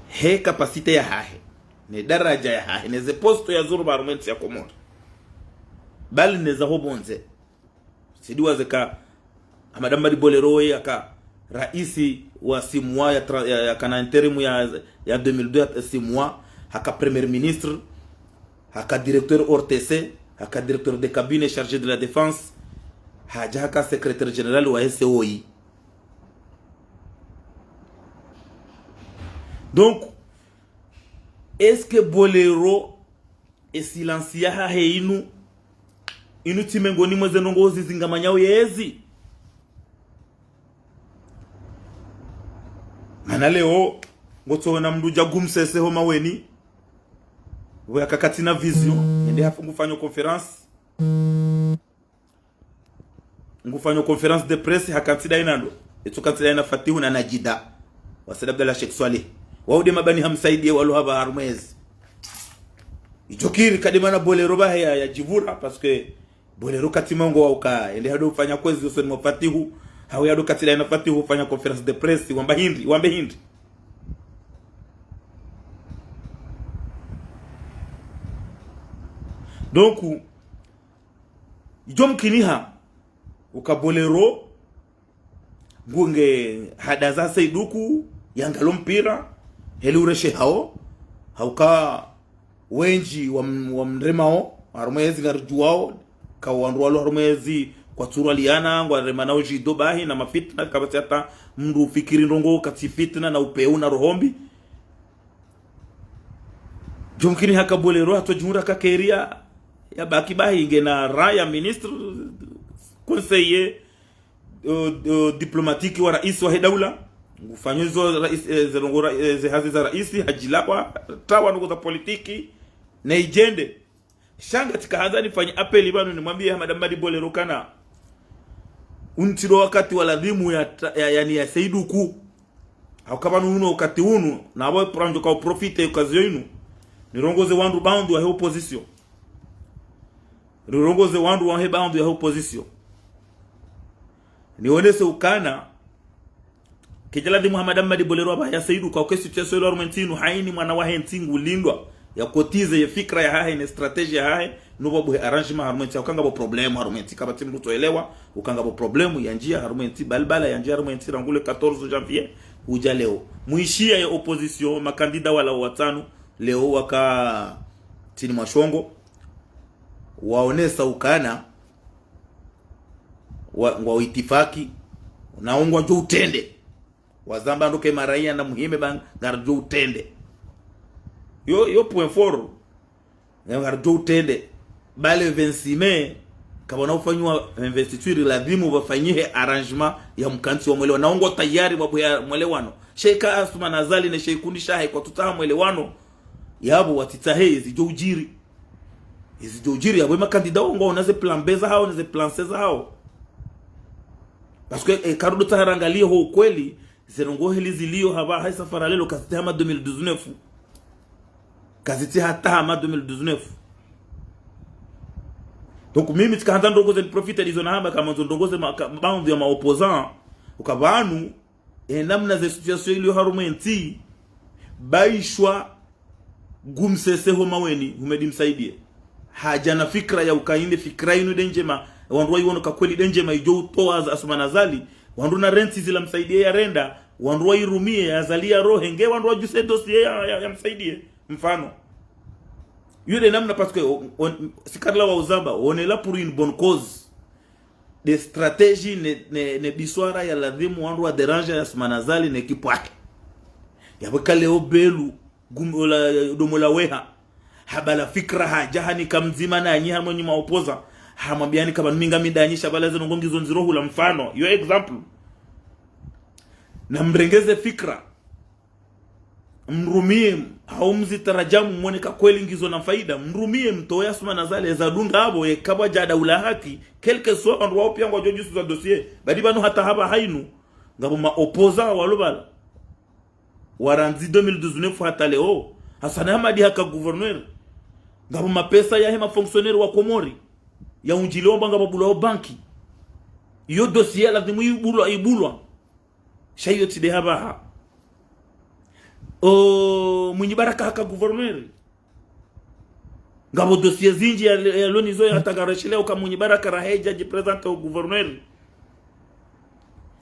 He capacité yahahe, ne daraja yahahe, ne ze poste yazuru harumwa entsi ya Komori. Bali ne za hopvondze. Sidiwaze ka Hamada Mmadi Bolero ye yaka raisi wa six mois ya tra-, ya, yakana intérim ya, ya deux mille deux ya six mois, haka premier ministre, haka directeur O R T C, haka directeur de cabinet chargé de la défense, hadja haka secrétaire général wa S O I. Donc, est-ce que Bolero e silence yahahe inu, Inu tsi mengoni mwa ze ndrongoo zizingamanyao yezi. Mana leo, ngotsoona mndru dja gumsese ho Maweni. Pvo yaka katsina vision, yende hafu ngufanyo conférence. Ngufanyo conférence de presse ha kantsi dayi na ndo. Etso kantsi dayi na Fatihu na Najida. Wa Said Abdallah Sheikh Swaleh. Wao nde mabani hamsaidie walo hapva harumwa ezi. Idjo kiri kadima na Bolero pvahe ya, ya djivura, parce que Bolero katsi mongo wa uka, ende hado ufanya kwezi usoni mwa Fatihu, hau yado kantsi dayi na Fatihu ufanya conférence de presse, wamba hindri, wambe hindri. Donc, idjo mkiniha, uka Bolero, ngu nge hadaza Seiduku, yangalo mpira, heli ureshe hao, hauka wendji wa m-, wa mremao, harumwa ezi ngaridjuwao, ka wandru walo harumwa ezi kwatsurwa liana, ngwaremanao judo bahi na mafitna, kapvatsi hata mndru ufikiri ndrongoo katsi fitna na upeu na roho mbi. Djo mkiniha ka Bolero, hatso djihundra ka keria, ya baki bahi, ngena rang ya ministre, conseiller, euh, euh, diplomatique wa raisi wahe daula. Ngufanyo zo raisi, eh, ze ndrongoo ra-, eh, ze hazi za raisi, hadjilakwa, tawa ndrongoo za politiki, na idjende. Sha ngatsika handza nifanye appel pvanu nimwambie Hamada Mmadi Bolero kana. Unu tsi ndo wakati wa ladhimu ya ta-, ya, yani ya Seiduku. Hauka pvanu unu wakati unu, na apvo pvandjo ka uprofite occasion inu. Nirongoze wandru baadhwi wahe opposition. Nirongoze wandru wahe baadhwi yahe opposition. Nionese ukana, kedja ladhimu Hamada Mmadi Bolero apvaha ya Seiduku, uka uke situation ilo harumwa entsi inu, haini mwana wahe ntsi ngulindwa, ya cotiser ye fikra yahahe, ne stratégie yahahe, nupvo buhe arrangement harumwa entsi, uka ngapvo problème harumwa entsi, kapvatsi mndru utsoelewa, uka ngapvo problème ya ndjia harumwa entsi, balbala ya ndjia harumwa entsi, rangu le quatorze janvier, udja leo. Mwishiya ye opposition, makandida wala watsanu, leo waka ntsini mwa shongo, waonesa ukana, wa, ngwa itifaki, na ngwadjo utrende. Wazamba ndo ke maraya na muhime ba ngaridjo utrende. Yo, yo point fort. Ngaridjo utrende. Ba le vingt-six mai, kapvana ufanywa investiture, ladhimu pvafanyihe arrangement ya mkantsi wa mwelewano. Na ngwa tayari pvwa buhe mwelewano. Sheikh Assoumani Azali ne she kundi shahe kwatsutsaha mwelewano. Yapvo watsitsahe, ezidjo udjiri. Ezidjo udjiri, yapvo emakandida wo ngwaona ze plan B zahao, ne ze plan C zahao. Parce que, eh, karudjo tsaha rangalie ho ukweli, ze ndrongoo heli zilio hapvaha, haisa faralelo, kazitsi hama deux mille dix-neuf. Kazitsi hata hama deux mille dix-neuf. Donc, mimi tsika handza ndrongoo ze niprofite ndizo nahamba, kamandzo ndrongoo ze ma-, ka-, baadhwi ya ma opposants, uka pvanu, e namna ze situation ilio harumwa entsi, Baishwa gumsese ho Maweni, Humedi Msaidie. Hadja na fikra ya uka inde fikra inu nde ndjema, wandru wayiwono ka kweli nde ndjema idjo utowa Assoumani Azali, wandru na rentsi zila Msaidie yarenda, wandru wayirumie, Azali yarohe, nge wandru wadjuse dossier ya, ya, ya Msaidie. Mfano. Iyo nde namna parce que, on, on, si karila wa uzamba, on est là pour une bonne cause. Nde stratégie ne, ne, ne biswara ya ladhimu wandru wa déranger ya Assoumani Azali ne équipe yahe. Yapvo ka leo Belu, gum-, ola, domo la weha. Habala fikra hadja hanika mdzima nanyi harumwa nyi ma opposants. Hamwambiani ka pvanu mi ngami ndanyi sha pvala ze ndrongoo ngizo ndziro hula mfano. Yo exemple. Na mrenge ze fikra. Mrumie, hau mzitarajamu mwone ka kweli ngizo na faida. Mrumie mtowe Assoumani Azali, eza dunga apvo, ye kapvwa dja daula haki, quel que soit wandru wao pia ngwadjo djisuza dossier. Badi pvanu hata hapvaha inu, ngapvo ma opposants walo pvala. Warandzi deux mille dix-neuf hata leo, Hassani Hamadi haka gouverneur. Ngapvo mapesa yahe ma fonctionnaires wa Komori, ya undjile wamba ngapvo bulwa o banki. Iyo dossier ladhimu ibulwa, ibulwa. Sha iyo tsi nde hapvaha. O, Mwinyi Baraka haka gouverneur. Ngapvo dossier zindji ya, yalo nizo ya hata ngareshelea uka Mwinyi Baraka raha yadja djiprésenter o gouverneur.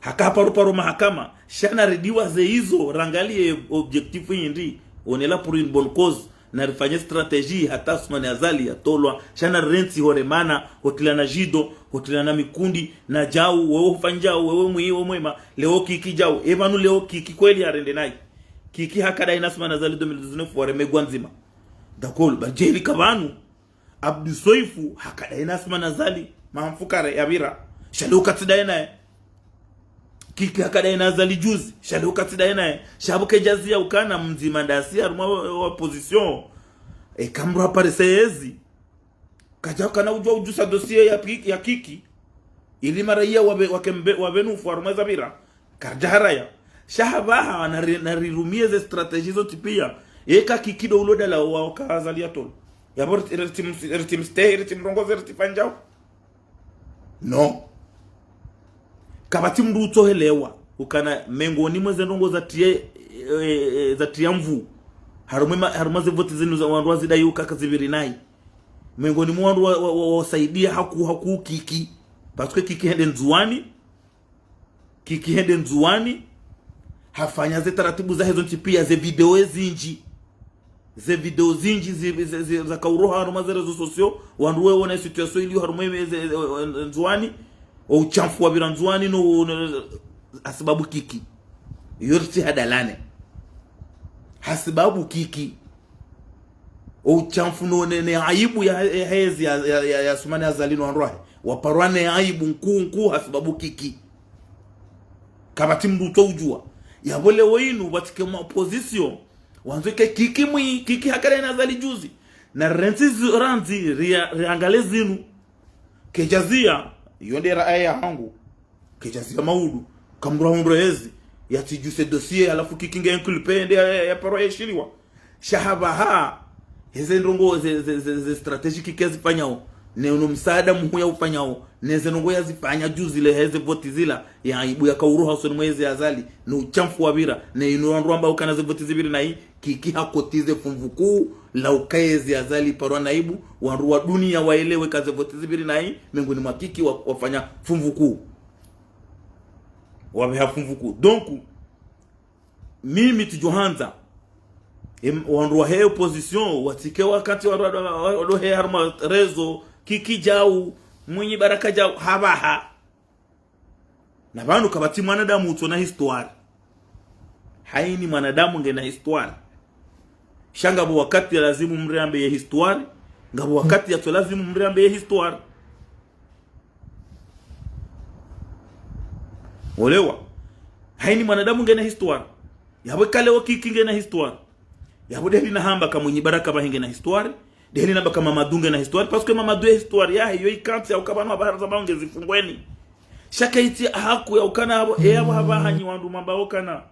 Haka paru paru mahakama. Sha na ridiwaze izo, rangalie objectif hindri. On est là pour une bonne cause. Na rifanye stratégie hata Assoumani Azali yatolwa. Sha na rentsi horemana, hotrilana judo, hotrilana mikundi, na djau, wewe hufanya djau, wewe mwi, wewe mwema, leo Kiki djau, e pvanu leo Kiki kweli harende nayi. Kiki haka dayi na Assoumani Azali deux mille dix-neuf wareme gwa ndzima. D'accord, ba djeli ka pvanu. Abdu Soifu hakadayi na Assoumani Azali, maha mfukare yapvira. Sha leo katsi dayi naye. Kiki hakadayi na Azali juzi, sha leo katsi dayi naye. Sha pvo kedjaziya ukana mdzima ndasi harumwa wa, wa opposition. Eka mdru haparisa yezi, kadja ukana udjuwa udjusa dossier ya Kiki, ya Kiki. Ili maraya wabe, wake mbe, wabenufu harumwa zapvira. Karidja haraya. Sha hapvaha nari, narirumiye ze stratégie zontsi piya. Eka Kiki ndo ulo dala wa, waka Azali yatolo. Yapvo riti, riti ms-, riti mstehi, riti mrongoze, riti fanye djau. Non. Kapvatsi mdru utsohelewa ukana mengoni mwa ze ndrongoo zatriya, eh, eh, zatriya nvuu harumwa ma-, harumwa ze voti zinu za wandru wazidayi uka kazipviri nayi. Mengoni mwa wandru wa, wa, wa, wasaidiya hakuu, hakuu Kiki. Parce que Kiki hende Ndzuwani. Kiki hende Ndzuwani. Hafanya ze taratibu zahe zontsi piya, ze video zindji. Ze video zindji zi, zi, zi, zakauroha harumwa ze réseaux sociaux, wandru wewona situation iliyo harumwa ze, ze, ze, Ndzuwani, o utshafu wapvira Ndzuwani no, no, hasibabu Kiki. Iyo ritsi hadalane. Hasibabu Kiki. O utshafu no ne, ne aibu ya, ya hezi ya, ya, ya, ya Assoumani Azali no wandru wahe. Waparwa ne aibu nkuu, nkuu hasibabu Kiki. Kapvatsi mdru utsoudjuwa. Yapvo leo inu pvatsike ma opposition. Wandzo ke Kiki mwi, Kiki hakadayi na Azali juzi. Na rentsi zi-, randzi, ria-, riangale zinu. Kedjaziya, iyo nde raya hangu. Kedjaziya maudu. Kamdru hundre yezi. Yatsidjuse dossier, halafu Kiki nge inculpé, nde ya, ya, yaparwa yeshiliwa. Sha hapvaha, heze ndrongoo ze, ze, ze, ze stratégie Kiki yazifanyao, ne uno msaada muhuu yaufanyao, ne ze ndrongoo yazifanya juzi le heze voti zila, ya aibu yakauroha usoni mwa yezi ya Azali, ne utshafu wapvira, ne inu wandru wamba ukana ze voti zipviri nayi, Kiki hakotize fumvu kuu la uka yezi ya Azali iparwa na aibu, wandru wa duniya waelewe ka ze voti zipviri nayi, mengoni mwa Kiki wa, wafanya fumvu kuu. Wapveha fumvu kuu. Donc, mimi tsidjohandza, em, wandru wahe opposition, watsike wakati wa, wa, wa, wa, wadohe harumwa réseau, Kiki djau, Mwinyi Baraka djau, hapvaha. Na pvanu kapvatsi mwanadamu utsona histoire. Hayini mwanadamu ngena histoire. Sha ngapvo wakati ya lazimu mriambe ye histoire, ngapvo wakati yatso lazimu mriambe ye histoire. Olewa. Hayini mwanadamu ngena histoire. Yapvo eka leo Kiki ngena histoire. Yapvo ndeheli nahamba ka Mwinyi Baraka pvahe ngena histoire. Ndeheli nahamba ka Mamadou ngena histoire. Parce que Mamadou ye histoire yahe yo ikantsi ya uka pvanu hapvaha zambao nge zifungweni. Sha kaitsi hakuu ya ukana hapvo, e yapvo hapvaha nyi wandru mwambao ukana.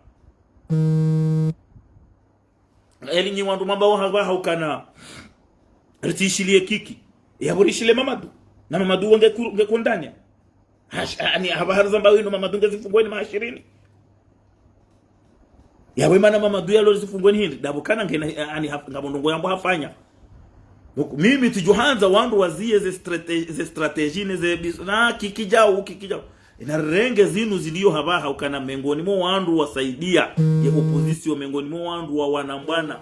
Eli nyi wandru mwambao hapvaha ukana ritsishiliye Kiki. Yapvo rishile Mamadou. Na Mamadou wo nge ku-, nge condamné. Hash-, ani hapvaha zambao inu Mamadou nge zifungweni maha ishirini. Yapvo mana Mamadou yalo zifungweni hindri. Ndapvo kana ngena, ani haf-, ngapvo ndrongoo yambwa hafanya. Donc, mimi tsidjohandza wandru waziye ze strate-, ze stratégie ne ze bis-, na Kiki djau, Kiki djau. Ina renge zinu ziliyo hapvaha ukana mengoni mwa wandru wasaidiya ye opposition, mengoni mwa wandru wa wanambwana.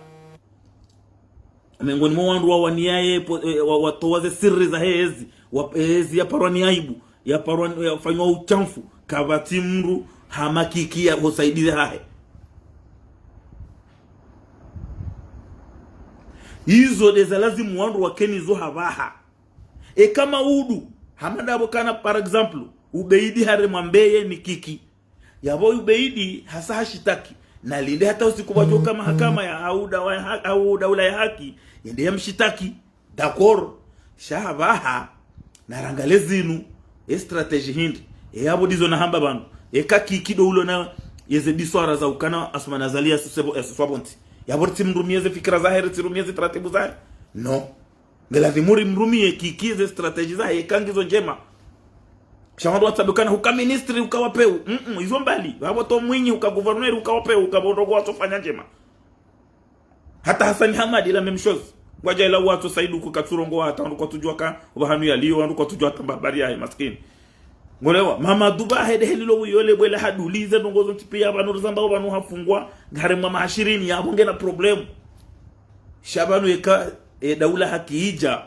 Mengoni mwa wandru wawaniya ye po-, eh, wa, watowa ze siri zahe ezi, wa, ezi yaparwa ni aibu, yaparwa ni, yafanywa utshafu, kapvatsi mdru hama Kiki ya hosaidiya hahe. Izo ndeza lazimu wandru wakeni zo hapvaha. Eka maudu, hama ndapvo kana, par exemple, Ubeidi haremwa mbeye ni Kiki. Yapvo Ubeidi hasa hashitaki. Nalinde hata usiku pvadjoka mahakama ya hau dawa ya ha-, hau daula ya haki, yende yamshitaki. D'accord. Sha hapvaha, narangale zinu, e stratégie hindri. E yapvo ndizo nahamba pvanu. Eka Kiki ndo ulo na yeze biswara za ukana Assoumani Azali ya susebo, ya suswa pvontsi. Yapvo ritsi mrumiye ze fikira zahe, ritsi rumiye ze taratibu zahe. Non. Nge lazimu rimrumiye Kiki ze stratégie zahe, eka ngizo ndjema. Sha wandru watsabe ukana huka ministre huka wa peu. Mm-mm, izo mbali. Pvapvo to Mwinyi huka gouverneur huka wa peu, huka pvo ndrongoo watsofanya ndjema. Hata Hassani Hamadi la même chose. Ngwadja ila watso saidu ku katsurongowa hata wandru kwatsudjuwa ka, opvahanu yaliyo wandru kwatsudjuwa hata mba habari yahe maskini. Ngolewa, Mamadou pvahe ndeheli lo uyole bwela hadulize ndrongoo zontsi piya pvanu rizambao pvanu hafungwa, ngaremwa maha ishirini yapvo ngena problème. Sha pvanu eka, e, daula haki idja,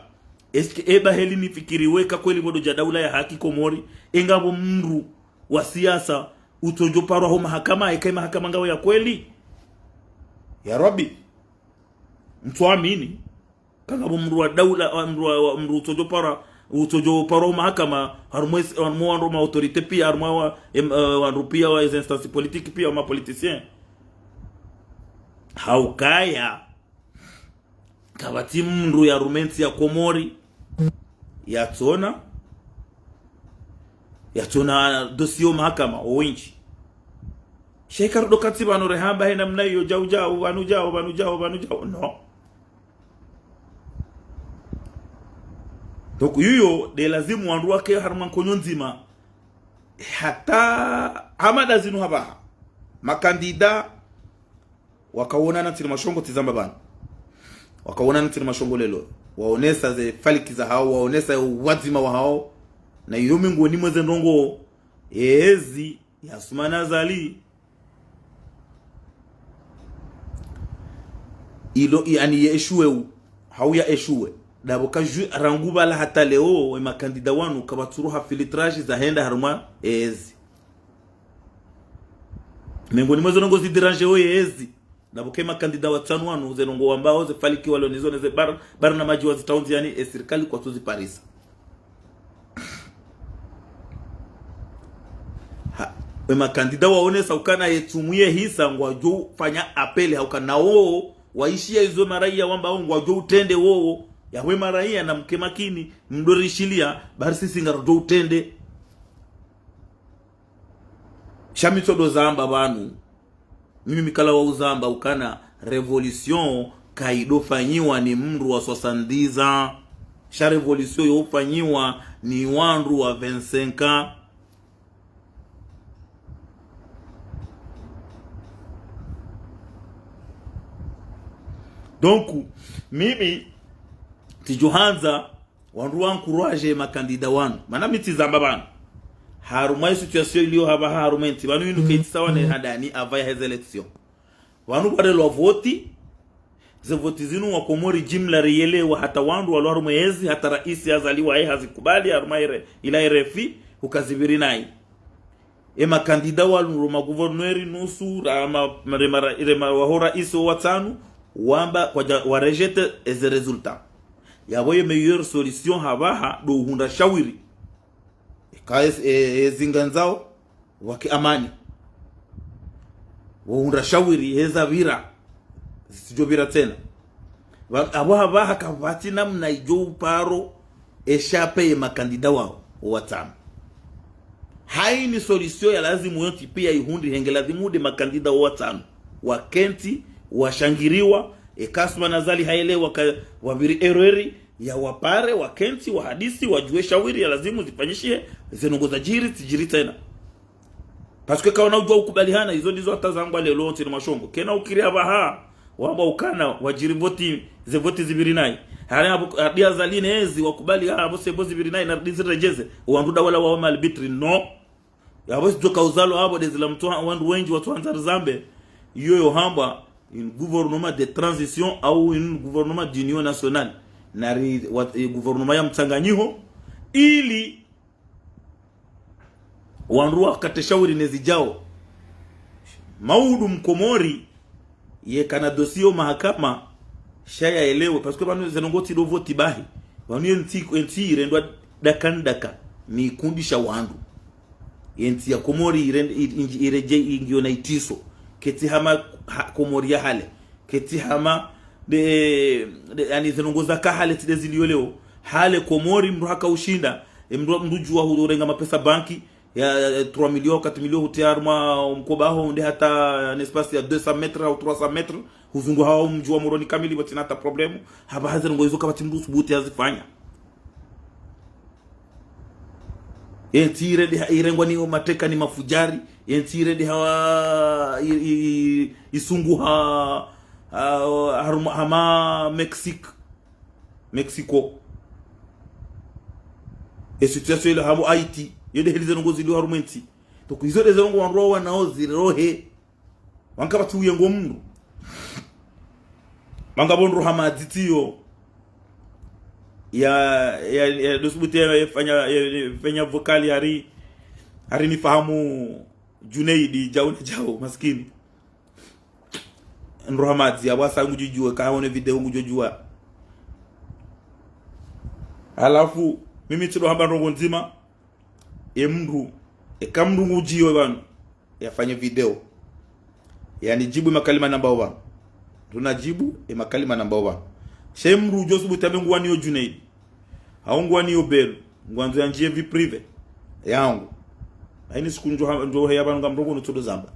est-ce que eba heli nifikiri weka kweli pvo ndo dja daula ya haki Komori, e ngapvo mdru wa siasa utsodjo parwa ho mahakama, eka e mahakama ngayo ya kweli? Ya Rabbi, mtsuamini. Kangapvo mndru wa daula, wa mndru wa, wa mndru utsodjo para, utsodjo para o mahakama, harumwa es-, harumwa wandru ma autorité pia, harumwa wa, em, eh, wandru pia wa eze instance politique pia, ma politicien. Haukaya, kapvatsi mndru ya harumwa entsi ya Komori, yatsona, yatsona dossier o mahakama, o wendji. Sha ika rudo katsi pvanu rehamba he namna iyo djau djau, pvanu djau, pvanu djau, pvanu djau. Non. Donc, yuyo, nde lazimu wandru wake harumwa nkonyo ndzima. Hata, hama nda zinu hapvaha. Makandida, wakaonana ntsini mashongo tsi zamba pvanu. Wakaonana ntsini mashongo leo. Waonesa ze faliki zahao, waonesa uwadzima wahao. Na iyo mengoni mwa ze ndrongoo, ezi, ya Assoumani Azali. Ilo, yaani, ya échoué u. Hau ya échoué. Ndapvo ka ju-, rangu pvala hata leo, e makandida wanu, kapvatsu ruha filtrage zahenda harumwa ezi. Mengoni mwa ze ndrongoo zi déranger o ezi. Ndapvo ke makandida watsanu wanu, ze ndrongoo wambao, ze faliki walo nizo, ne ze bar-, barnamaji wazitao ndziani, e sirikali kwatsu ziparisa. Ha, e makandida waonesa ukana ye tsumu ye hisa ngwadjo fanya appel, ha ukana wo, waishiya izo maraiya wambao ngwadjo utrende wowo, yawe maraiya na mke makini, mdo rishiliya, bari sisi ngaridjo utrende. Sha mi tsodo zamba pvanu. Mimi mi kala wa uzamba ukana révolution kayido fanyiwa ni mndru wa soixante-dix ans. Sha révolution yo fanyiwa ni wandru wa vingt-cinq ans. Donc, mimi, tsidjo handza, wandru wa encourager makandida wanu. Mana mi tsi zamba pvanu. Harumwa i situation iliyo hapvaha harumwa entsi. Pvanu inu ketsi sawa ne handani avant ya heze élection. Pvanu pvarelwa voti. Ze voti zinu wa Komori jimla riyelewa hata wandru walo harumwa ezi, hata raisi hazaliwa ye hazikubali, harumwa ire, ila R F I, ukazipviri nayi. E makandida walo ro ma gouverneur nusu, ra ma, re ma, re ma waho raisi o watsanu, wamba kwadja wa rejeter eze résultat. Yapvo ye meilleure solution hapvaha ndo uhundra shawiri. Eka e, e, e zinga ndzao, wake amani. Wahundra shawiri, heza pvira. Zitsidjo pvira tsena. Pva-, apvo hapvaha kapvatsi namna idjo uparo, e shape ye makandida wao, o watsanu. Haini solution ya lazimu yontsi pia ihundri henge lazimu nde makandida o watsanu. Wakentsi, washangiriwa, eka Assoumani Azali hayelewa ka, wapviri erreur, ya wapare, wakentsi, wahadisi, wadjuwe shawiri ya lazimu zifanyishihe, ze ndrongoo zadjiri, tsidjiri tsena. Parce que kawana udjuwa ukubali hana, izo ndizo hata zangwa leo ntsini mashongo. Kena ukiri apvaha, wamba ukana, wadjiri voti, ze voti zipviri nayi. Hale apvo, hadi Azali ne ezi, wakubali ha, apvo se bo zipviri nayi, na rudi ziredjeze, wandru nda wala wawa ma arbitre, non. Yapvo sidjoka uzalo apvo nde zila mtsu ha-, wandru wendji watsuhandza rizambe, iyo yo hambwa, une gouvernement de transition au une gouvernement d'union nationale. Nari, wat-, e gouvernement ya mtsanganyiho, ili wandru wakate shawiri ne zidjao. Maudu Mkomori, yeka na dossier o mahakama, sha yaelewe, parce que pvanu ze ndrongoo tsi ndo voti bahi. Pvanu ye ntsi, ye ntsi irendwa daka ndaka, ni kundi sha wandru. Ye ntsi ya Komori irend-, i-, ingi-, iredje ingiyo na itriso. Ketsi hama ha-, Komori ya hale. Ketsi hama, nde, nde, yaani ze ndrongoo zaka hale tsi nde ziliyo leo. Hale Komori mndru haka ushinda, e mndru, mndru udjuwa hurenga mapesa banki, ya, ya trois millions, quatre millions hutriya harumwa mkoba haho, nde hata un espace ya deux cents mètres au trois cents mètres, huzunguha o mdji wa Moroni kamili, pvatsina hata problème. Hapvaha ze ndrongoo izo kapvatsi mndru usubutu yazifanya. Ye ntsi irende ha-, irengwa ni mateka ni mafudjari, ye ntsi irende hawa, i-, i-, i-, isunguha, ha-, harumwa, hama Mexique. Mexico. E situation ile hamo Haïti. Yo nde heli ze ndrongoo ziliyo harumwa entsi. Donc, izo nde ze ndrongoo wandru wawanao zirohe. Wanga pvatsi uyengo mndru. Wanga pvo ndru hama dzitiyo. Ya, ya, ya, ndo subutu ya, ya fanya, ya, ya fanya vocal hari, hari nifahamu Junaid, djau na djau, maskini. Ndru hama dzi, apvo asa ngudjudjuwa, kaone video ngudjudjuwa. Halafu, mimi tsido hamba ndrongo ndzima, e mndru, eka mndru ngudjiyo pvanu, yafanye video. Yanidjibu e makalima nambao pvanu. Mndru nadjibu e makalima nambao pvanu. Sha e mndru udjo subuti yambe nguwaniyo Junaid. Hau nguwaniyo Belu. Ngwandzo yandjiye vie privée yangu. Haini siku ndjo ha-, ndjo heya pvanu ngamrongoa no tsodo zamba.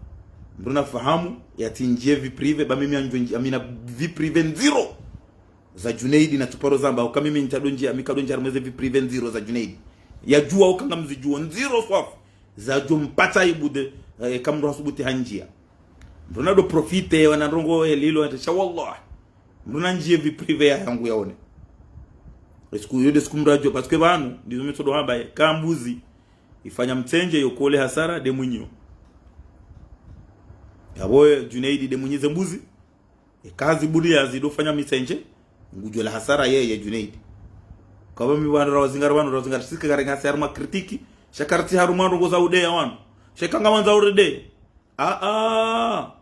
Mndru nafahamu, yatsindjiye vie privée, ba mimi yandjo ndji-, yamina vie privée ndziro za Junaid na tsuparo zamba, uka mimi ntsado ndjiya, mi kado ndjiya harumwa ze vie privée ndziro za Junaid. Yadjuwa uka ngamzidjuo ndziro swafi. Zadjo mpatsa ibude, eh, eka mndru hasubuti handjiya. Mndru nado profiter, wana ndrongo elilo, yatesha wallah. Mndru nandjiye vie privée ya yangu yaone. Esiku, yo nde siku mndru adjo, parce que pvanu, ndizo mi tsodo hamba, eh, ka mbuzi ifanya mtsendje, yo kole hasara, nde mwinyo. Yapvo, eh, Junaid nde mwinyi ze mbuzi. Eka zibudi ya zido fanya mitsendje, ngudjo la hasara yeye Junaid. Kaba mi pvanu rawazingara, pvanu rawazingara, sisi karenga si harumwa critique, sha karitsi harumwa ndrongo za udeya wanu. Sha eka ngwandzo urede. Ah, ah.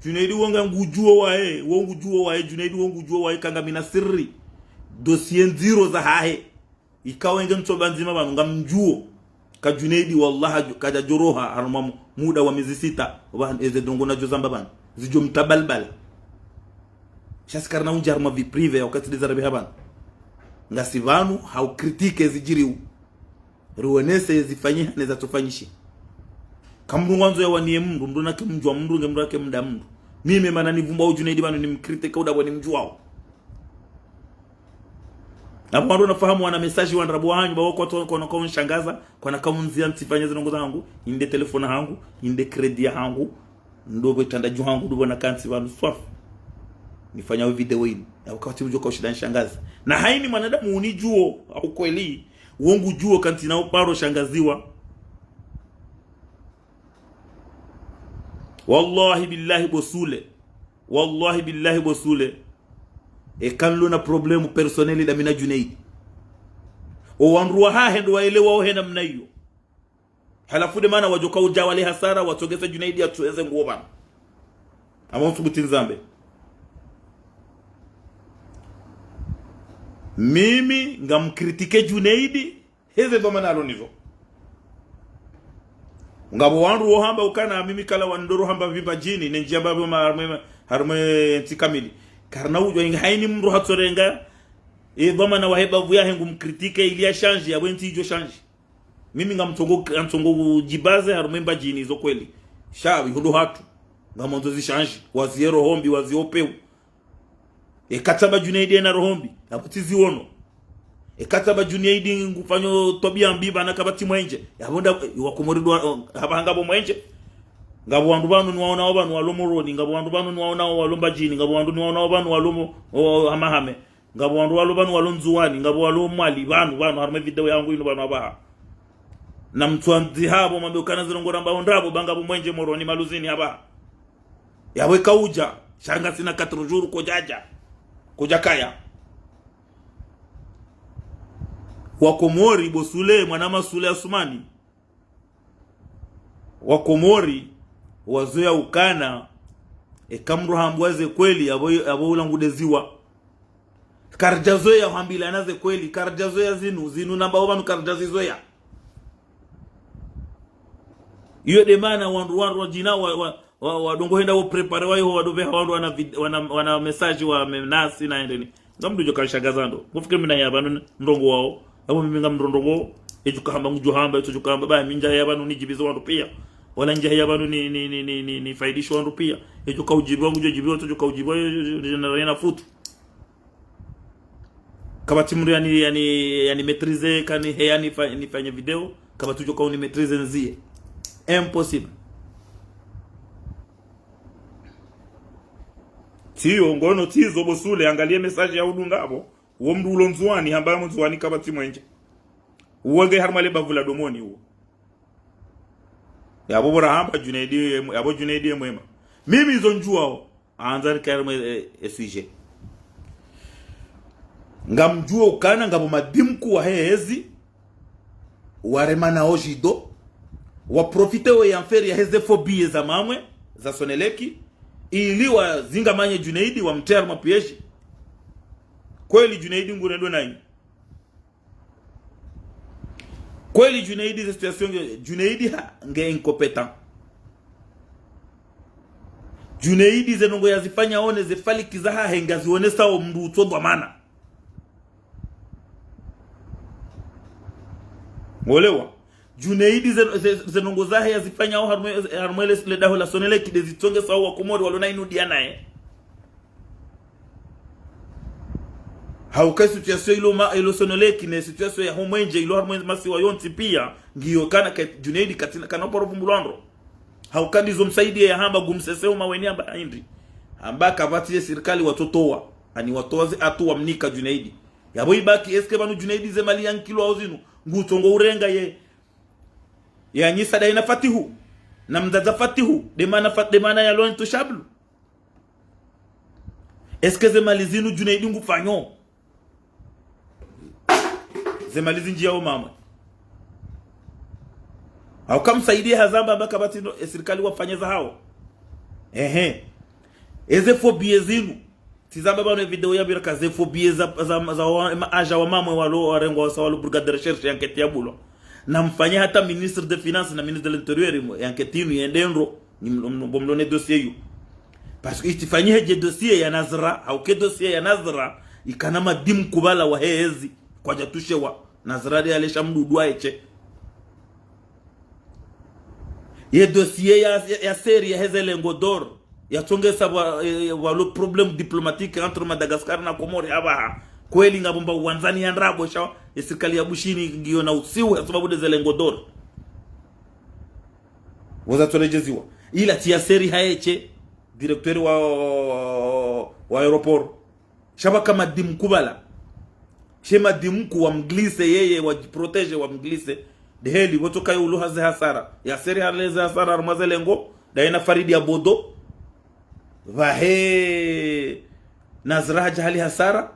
Junaid wo nga ngudjuo waye, wo ngudjuo waye, Junaid wo ngudjuo waye, ka ngamina siri. Dossier ndziro zahahe. Ikao enge ntsoba ndzima pvanu, ngamdjuo. Ka Junaid, wallah, kadja-, kadjadjo roha, harumwa mu-, muda wa mezi sita, pvanu, eze ndrongo nadjo zamba pvanu. Zidjo mtabalbala. Sha si karina undjiya harumwa vie privée ya wakati ndeza rabiha pvanu. Ngasi pvanu, hau critique zidjiriwo. Riwonese zifanyiha ne zatsofanyishiha. Ka mndru ngwandzo yawaniye mndru, mndru nake mdjuwa mndru, nge mndru nake mda mndru. Mimi mana nivumba o Junaid pvanu nimcritique uda pvo nimdjuwao. Apvo wandru nafahamu wana message wa ndrabo hanyu, ba wako watu kwana kaunshangaza, kwana kaundziya ntsifanye ze ndrongo zangu, inde telefoni hangu, inde crédit hangu, ndo pvo itandadju hangu, ndo pvo nakantsi pvanu swafi. Nifanya video inu. Ya wakati mdjo kaushinda nshangaza. Na haini mwanadamu unidjuo, au kweli, wo ngudjuo kantsina uparo shangaziwa. Wallahi billahi bo Sule. Wallahi billahi bo Sule. Eka nilo na problème personnel nda mi na Junaid. O wandru wahahe ndo waelewa ohe namna iyo. Halafu nde mana wadjo kaudja wale hasara, watsogesa Junaid yatsueze nguo pvanu. Ama unsubuti nizambe. Mimi ngamcritique Junaid, heze dhwamana alo nizo. Ngapvo wandru wo hamba ukana mimi kala wandoro hamba pvi Mbadjini, nendji hamba pvo ma-, harumwe, harumwe ntsi kamili. Karina udjuwa inga haini mndru hatsorenga, e dhwamana wahe bavu yahe ngumcritique ili yashanji, yapvo entsi idjo shanji. Mimi ngamtsongo, ngamtsongo udjibaze harumwe Mbadjini izo kweli. Sha, iho ndo hatru. Ngamwandzo zishanji, waziye roho mbi, waziye upvewu. Eka tsamba Junaid ena roho mbi, yapvo tsi ziwono. Eka tsamba Junaid ngufanyo twabiya mbi pvanu kapvatsi mwenje. Yapvo nda, e, wakomori ndo, o, hapvaha ngapvo mwenje. Ngapvo wandru pvanu niwaonao pvanu walo Moroni, ngapvo wandru pvanu niwaonao walo Mbadjini, ngapvo wandru niwaonao pvanu walo mo-, o, Hamahame. Ngapvo wandru walo pvanu walo Ndzuwani, ngapvo walo Mwali, pvanu, pvanu, harumwe video yangu inu pvanu hapvaha. Na mtsuandzi hapvo, mwambe ukana ze ndrongo rambao ndrabo, ba ngapvo mwenje Moroni Maluzini hapvaha. Yapvo eka udja, sha ngasina quatre jours kodjadja. Kodjakaya. Wakomori, bo Sule, mwanama Sule Asumani. Wakomori, wazoweya ukana, eka mndru hambwa ze kweli, yapvo, yapvo ulangudeziwa. Karidjazoweya hambilana ze kweli, karidjazoweya zinu, zinu nambao pvanu karidjazizoweya. Iyo nde mana wandru, wandru wadjina wa, wa, wa, wadongo henda wo préparer wa iho wadopveha wandru wana vid-, wana, wana message wa menace na endeni. Ngamdjo kanshangaza ndo. Ngufikiri mi naheya pvanu nirongowao. Apvo mimi ngamrongowao. Edjo kahamba ngudjo hamba, etsodjo kahamba, ba mi ndjaheya pvanu nidjibize wandru piya. Wala ndjaheya pvanu ni, ni, ni, ni, ni, nifaidishe wandru piya. Edjo kaudjibiwa ngudjo djibiwa, etsodjo kaudjibiwa, yo, yo, yo, yo, na, na futu. Kapvatsi mndru yani, yani, yani maîtriser, kaniheya nifa-, nifanye video, kapvatsi udjo kauni maîtriser ndziye. Impossible. Tsiyo, ngono tsizo bo Sule, angaliya message ya udunga apvo. Wo mndru ulo Ndzuwani, hamba mo Ndzuwani kapvatsi mwenje. Uwo nge harumwa le bavu la Domoni uwo. Yapvo bora hamba Junaid ye mwe-, yapvo Junaid ye mwema. Mimi izo ndjuwao, andza nikaye harumwe, e, e sujet. Ngamdjuwa ukana ngapvo madimku wahe hezi, warema nao djido, waprofiter we affaire ya heze faux billets za mamwe, za Sonelec, ili wazingamanye Junaid, wamtria harumwa piège. Kweli Junaid ngurendo nanyi. Kweli Junaidi ze situation nge, Junaidi ha, nge incompétent. Junaidi ze ndrongo yazifanyao ne ze faliki zahahe ngazionesao mndru utso dhwamana. Ngolewa. Junaidi ze, ze, ze ndrongo zahe yazifanyao harumwa, harumwa le, le daho la Sonelec nde zitsongesao wa Komori walo na inu dia naye. Hauka situation ilo ma, ilo Sonelec ne situation ya ho mwenje ilo harumwa masiwa yontsi pia, ngiyo kana ke, Junaidi katsina, kana uparo vumbulwa ndro. Hauka ndizo msaidiye yahamba ngumseseo maweni hamba hindri. Hamba kapvatsi ye sirikali watsotowa. Ani watowa ze atu wamnika Junaidi. Yapvo ibaki, est-ce que pvanu Junaidi ze mali yankilwao zinu ngutsongo urenga ye, yanyisa daye na Fatihu, na mdzadze Fatihu, nde mana Fa, nde mana yalo intouchable? Est-ce que ze mali zinu Junaidi ngufanyo? Ze mali zindji yao mama. Hauka msaidiye hazamba hamba kapvatsi ndro, e sirikali wafanye zahao. Ehe. Eze faux billets zinu. Tsizamba pvanu e video yapvira ka ze faux billets za, za, za wa, ma agent wa mamwe walo, warengwa wasa walo brigade de recherche, enquête yabulwa. Na mfanye hata ministre de finance na ministre de l'intérieur mo, enquête inu yende ndro, ni mlo, mlo, mlo, mlo ne dossier yu. Parce que itsifanyihe dje dossier ya Nazra, hauka e dossier ya Nazra, ikana madimku pvala wahe ezi, kwadja tushewa, Nazra nde alesha mdudu wa eshe. Ye dossier ya, ya, ya série ya heze lingots d'or, yatsongesa pvwa, eh, pvwa le problème diplomatique entre Madagascar na Comores hapvaha. Kweli ngapvo mba wandzani ya ndrabo sha, e sirikali ya Bushini ngiyo na usiu ya sababu nde ze lingots d'or. Wazatsolejeziwa. Ila tsi ya série ha eshe, directeur wa, wa, wa aéroport. Sha pvaka madimku pvala. She madimku wamglise yeye, wadjiprotégé wamglise. Ndeheli, pvotsoka yo uluha ze hasara. Ya série hale ze hasara harumwa ze lingots, daye na Faridi ya Bodo. Pvahe Nazra hadja hali hasara.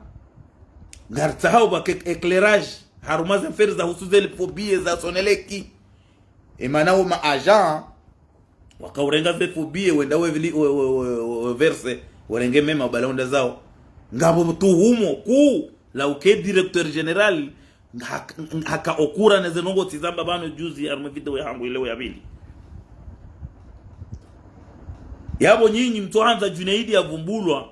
Ngaritsahao pvake éclairage harumwa ze affaire zahusu ze faux billets za Sonelec. E mana wo ma agent, waka urenga ze faux billets, wenda wevili, we, we, we, we, we verse, warenge mema, bala wenda zao. Ngapvo tuhumo kuu la uka e directeur général, hak, haka okura ne ze ndrongo tsizamba pvanu juzi, harumwa video yahangu ileo ya pvili. Yapvo nyinyi mtsohandza Junaidi yavumbulwa,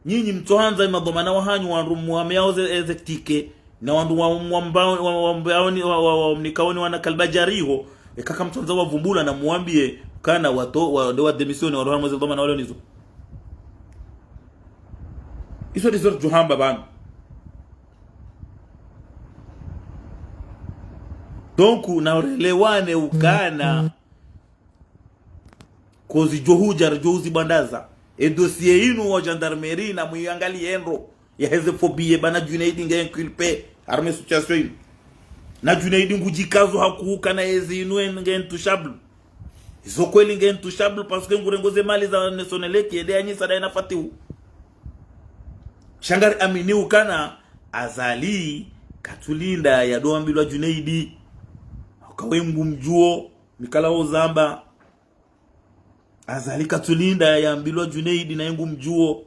nyinyi mtsohandza madhwamana wahanyu wandru muwameao ze, eze ticket, na wandru wa, wa, wa, wa, wa, wa, wa, wa, mnikaoni wana kalbajariho, eka kamtsohandza wavumbulwa na muwambiye, kana wato, wa, nde wa démissionner, wandru harumwa ze dhwamana walo nizo. Izo ndizo ridjohamba pvanu. Donc, na urelewane ukana kozi djohudja, djohuzi bwandaza. E dossier inu wa gendarmerie na mwiangaliye ndro ya heze faux billets, bana Junaidi nge inculpé harumwa e situation inu. Na Junaidi ngudjikazo hakuuka na ezi inu en, nge intouchable. Izo kweli nge intouchable parce que ngurengo ze mali za ne Sonelec, yende yanyisa daye na Fatihu. Sha ngari amini ukana Azali katsulinda yado ambilwa Junaidi. Hauka we ngumdjuo, mi kala wo zamba. Azali katsulinda yambilwa Junaidi, naye ngumdjuo.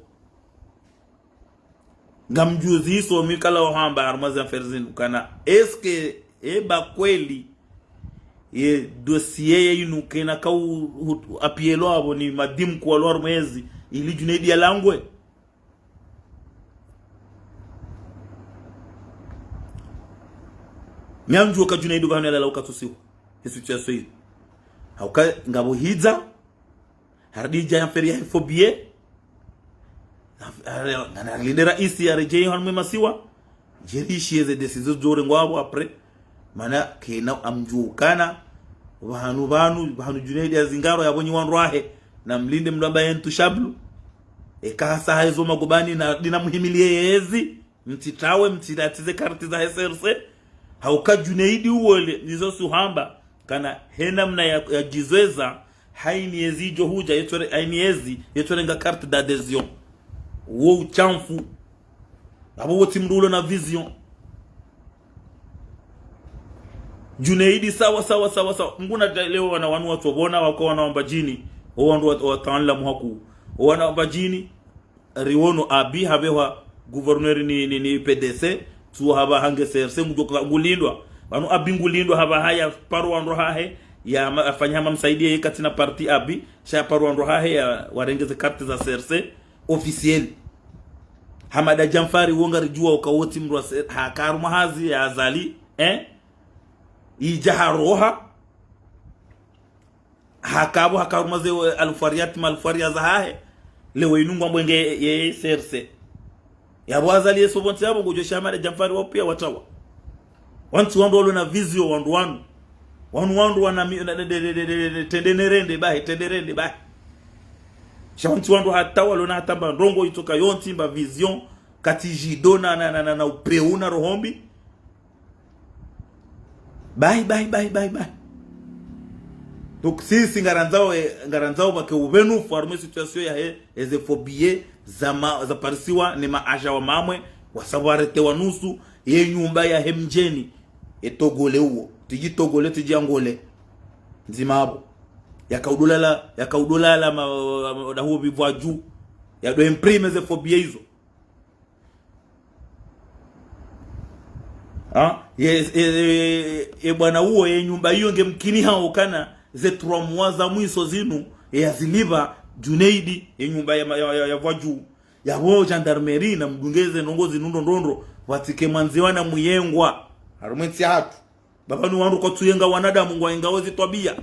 Ngamdjuziso mi kala wo hamba harumwa ze affaire zinu kana, est-ce que eba kweli ye dossier ye inu kena kau, hu, apiyelwa apvo ni madimku walo harumwa ezi, ili Junaidi yalangwe? Mi ngamdjuo ka Junaidi pvahanu yalala ukatsusiwa. He situation inu. Hauka ngapvo hidza, harudi dja ya affaire ya faux billets. Ngana linde raisi yaredjeyi harumwa e masiwa. Djeri ishiye ze décisions zidjorengwa apvo après. Mana kena amdjuo ukana pvahanu, pvahanu, pvahanu Junaidi yazingaro yapvo nyi wandru wahe. Na mlinde mlwamba ye intouchable. Eka hasa hayizo magobani na dina muhimiliye yezi. Mtsitawe, mtsiratize karti za he CRC. Hauka Junaidi uwole, nizo suhamba. Kana he namna ya, yadjizweza, hayini yezi idjo hudja, yetsore, hayini yezi, yetsorenga carte d'adhésion. Wo utshamfu. Apvo wo tsi mndru ulo na vision. Junaidi sawa, sawa, sawa, sawa. Mnguna leo wana wanu watso pvona, wako wana wa Mbadjini. O wandru wa, wa taanla muhaku. O wana wa Mbadjini, riwono Abi hapvehwa gouverneur ni, ni, ni PDC, tsu hapvaha nge CRC, ngudjoka ngulindwa. Pvanu Abi ngulindwa hapvaha ya paro wandru hahe, ya ma-, afanya hama msaidiye ye katsina parti Abi, sha paro wandru hahe ya warenge ze carte za C R C officiel. Hamada Djanfari wo ngaridjuwa uka wo tsi mndru wa C-, haka harumwa hazi ya Azali, eh? Idja haroha, haka pvo haka harumwa ze, eh, alufwariyati, malufwariya zahahe. Leo inu ngwambo nge ye C R C. Yapvo Azali ye sovontsi yapvo ngudjo sha Hamada Djanfari wao piya watrawa. Wantsi wandru walo na vision wandru wanu. Wanu wandru wana mi-, na, na, de, de, de, de, de, tende nerende bahi, tende rende bahi. Sha wantsi wandru hata walo na hata mba ndrongo itsoka yontsi mba vision, katsi djido na, na, na, na, na upvewu na roho mbi. Bahi, bahi, bahi, bahi, bahi. Donc, sisi ngarandzao, eh, ngarandzao pvake upvenufu harumwa ye situation yahe, eze faux billets za ma-, za parisiwa ne ma agents wa Mamwe, wasabu warete wa nusu, ye nyumba yahe mdjeni, e Togole uwo, tsidji Togole, tsidji Angole. Ndzima apvo. Yaka udolala, yaka udolala ma, ma, ma, na huo pvi Vwadju. Yado imprimer ze faux billets izo. Ha? Ye, ye, ye, ye bwana uwo, ye nyumba iyo nge mkini hao kana ze trois mois za mwiso zinu, ye yazilipva Junaidi, ye nyumba ya, ya, ya, ya Vwadju. Yapvo gendarmerie na mdunge ze ndrongo zinu ndo ndo ndo, pvatsike mwandziwa na muyengwa. Harumwa entsi yahatru. Ba pvanu wandru kwatsuyenga wanadamu ngwayenga weze twabiya.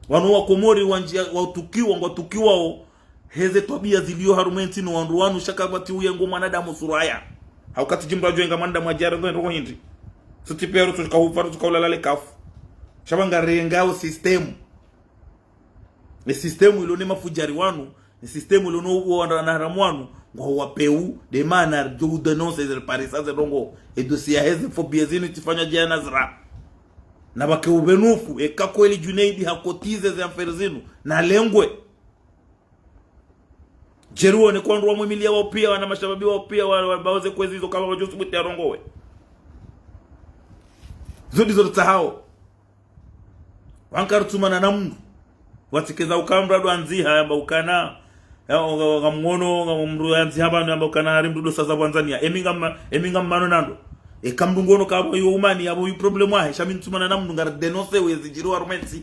Wanu wa Komori wandjia, watukiwa, ngwatukiwao, heze twabiya zilio harumwa entsi no wandru wanu sha kapvatsi uyengo mwanadamu suraya. Hauka tsi djimba djoyenga mwanadamu adjare ngo ndrongo hindri. Suti pero tsuka hufa, tsuka ulala le kafu. Sha pvo ngarengao système. Ne système ilo ne mafudjari wanu, ne système ilo no uwo wana haramu wanu, ngwao wapvewu, de mana ridjo udénoncer ze parisa ze ndrongo, e dossier yaheze faux billets zinu tsifanywa djana zira. Na pvake upvenufu, eka kweli Junaidi ha cotiser ze affaires zinu, na lengwe. Djeri wone kwa wandru wamwimiliya wao piya, wana mashababi wao piya, wa, wa, baoze kwezi izo kama wadjo subuti yarongowe. Zo ndizo ritsahao. Wanka rutsumana na mndru. Watsike za uka mndru ado andziha yamba ukana. Ya, nga, nga mngono, nga mndru andziha pvanu yamba ukana hari mndru do saza Tanzania. Emi ngam-, emi ngammano nando. Eka mndru ngono kapvo yo umani, yapvo yo problème wahe. Sha mi ntsumana na mndru ngari dénoncer wezi djiri harumwa entsi.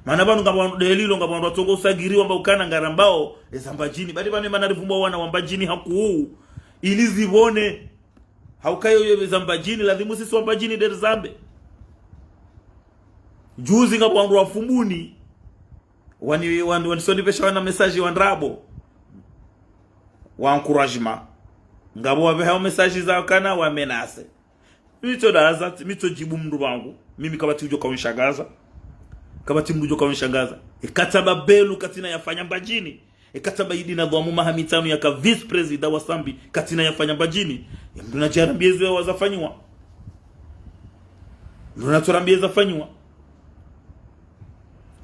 Mana pvanu ngapvo wandru de lilo, ngapvo wandru watsongo usagiri wamba ukana ngarambao, eza Mbadjini. Badi pvanu mana rivumba wana wa Mbadjini hakuu. Ili zipvone. Hauka yo, yo eza Mbadjini, lazimu sisi wa Mbadjini de rizambe. Juzi ngapvo wandru wa Fumbuni, wani, wani, wanisonipvesha wana message wa ndrabo, wa encouragement. Ngapvo wapvehao message za kana wa menace. Mi tso daza, mi tso djibu mndru wangu. Mimi kapvatsi udjo kaunishangaza. Kapvatsi mndru udjo kaunishangaza. Eka tsamba Belu katsina yafanya Mbadjini. Eka tsamba Idi Nadhwamu maha mitsanu yaka vice-président wa Sambi, katsina yafanya Mbadjini. Ye mndru nadjarambiye zo wazafanyiwa. Mndru natsorambiye zafanyiwa.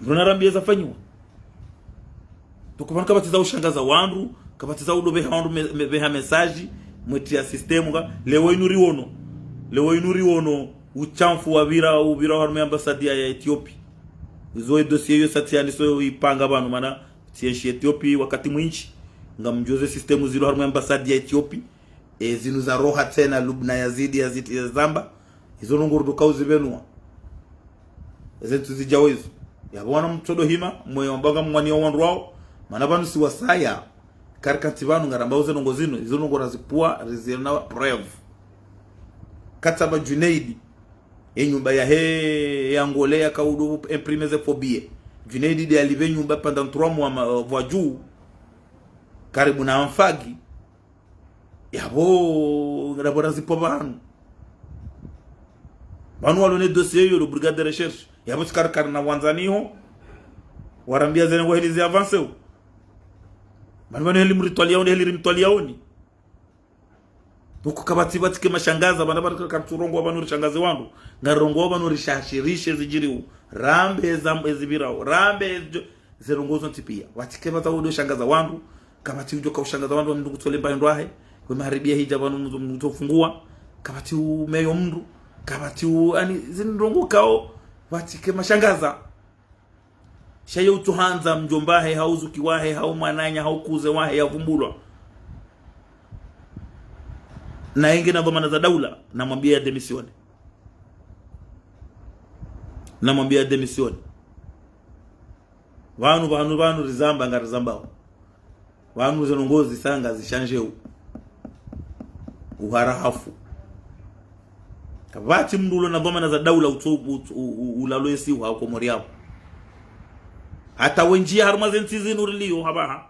Mndru narambiye zafanyiwa. Toko pvanu kapvatsi za ushangaza wandru, kapvatsi za udo pveha wandru me-, me-, pveha message, mwetsi ya système nga, leo inu riwono. Leo inu riwono, utshafu wapvira, upvira harumwa ambassade ya, ya Ethiopie. Izo e dossier yo sati yandiso ipanga pvanu mana, tsi entsi Ethiopie wakati mwindji, ngamdjuo ze système zilo harumwa ambassade ya Ethiopie, e zinu zaroha tsena Lubna Yazidi, Yazidi yazamba, izo ndrongo ruduka uzipvenua. Eze ntsu zidjao izo. Yapvo wana mtsodo hima, mwe wamba ngamwaniya wandru wao, mana pvanu si wasaya, karikantsi pvanu ngarambao ze ndrongo zinu, izo ndrongo razipvua, rizina preuve. Katsamba Junaidi, e nyumba yahe, ya Angole yaka udo imprimer ze faux billets. Junaidi de alipve nyumba pendant trois mois ma, Vwadju, karibu na Anfagi. Yapvo, rapvo razipvua pvanu. Pvanu walo ne dossier yo, le brigade de recherche. Yapvo tsi kari kari na wandzani ho. Warambiya ze ndrongo heli zi avancer ho. Pvanu pvanu heli mritwaliya honi, heli rimtwaliya honi. Donc kapvatsi pvatsike mashangaza, pvanu pvanu karitsurongowa pvanu rishangaze wandru. Ngarirongowa pvanu rishashirishe zidjiriwo. Rambe eza, ezipvirao. Rambe ezo, ze ndrongo zontsi piya. Pvatsike pvatsa udo shangaza wandru. Kapvatsi udjo kaushangaza wandru wa mndru kutsole mba hindru wahe. Kwe magharibi ya hidja pvanu mndru, mndru kutsofunguwa. Kapvatsi umeyo mndru. Kapvatsi u, ani, zinu ndrongo kao. Pvatsike mashangaza. Sha ye utsohandza mdjomba wahe, hau zuki wahe, hau mwananya, hau kuze wahe, yavumbulwa. Na yenge na dhwamana za daula, namwambiye ya démissionner. Namwambia démissionner. Pvanu, pvanu, pvanu rizamba, ngarizambao. Pvanu zinu ngozi sanga zishandjeu. Uhara hafu. Kapvatsi mndru ulo na dhwamana za daula utso, utso, u-, u-, ulalo yesi wa Komori yapvo. Hata wendji harumwa ze ntsi zinu rilio hapvaha.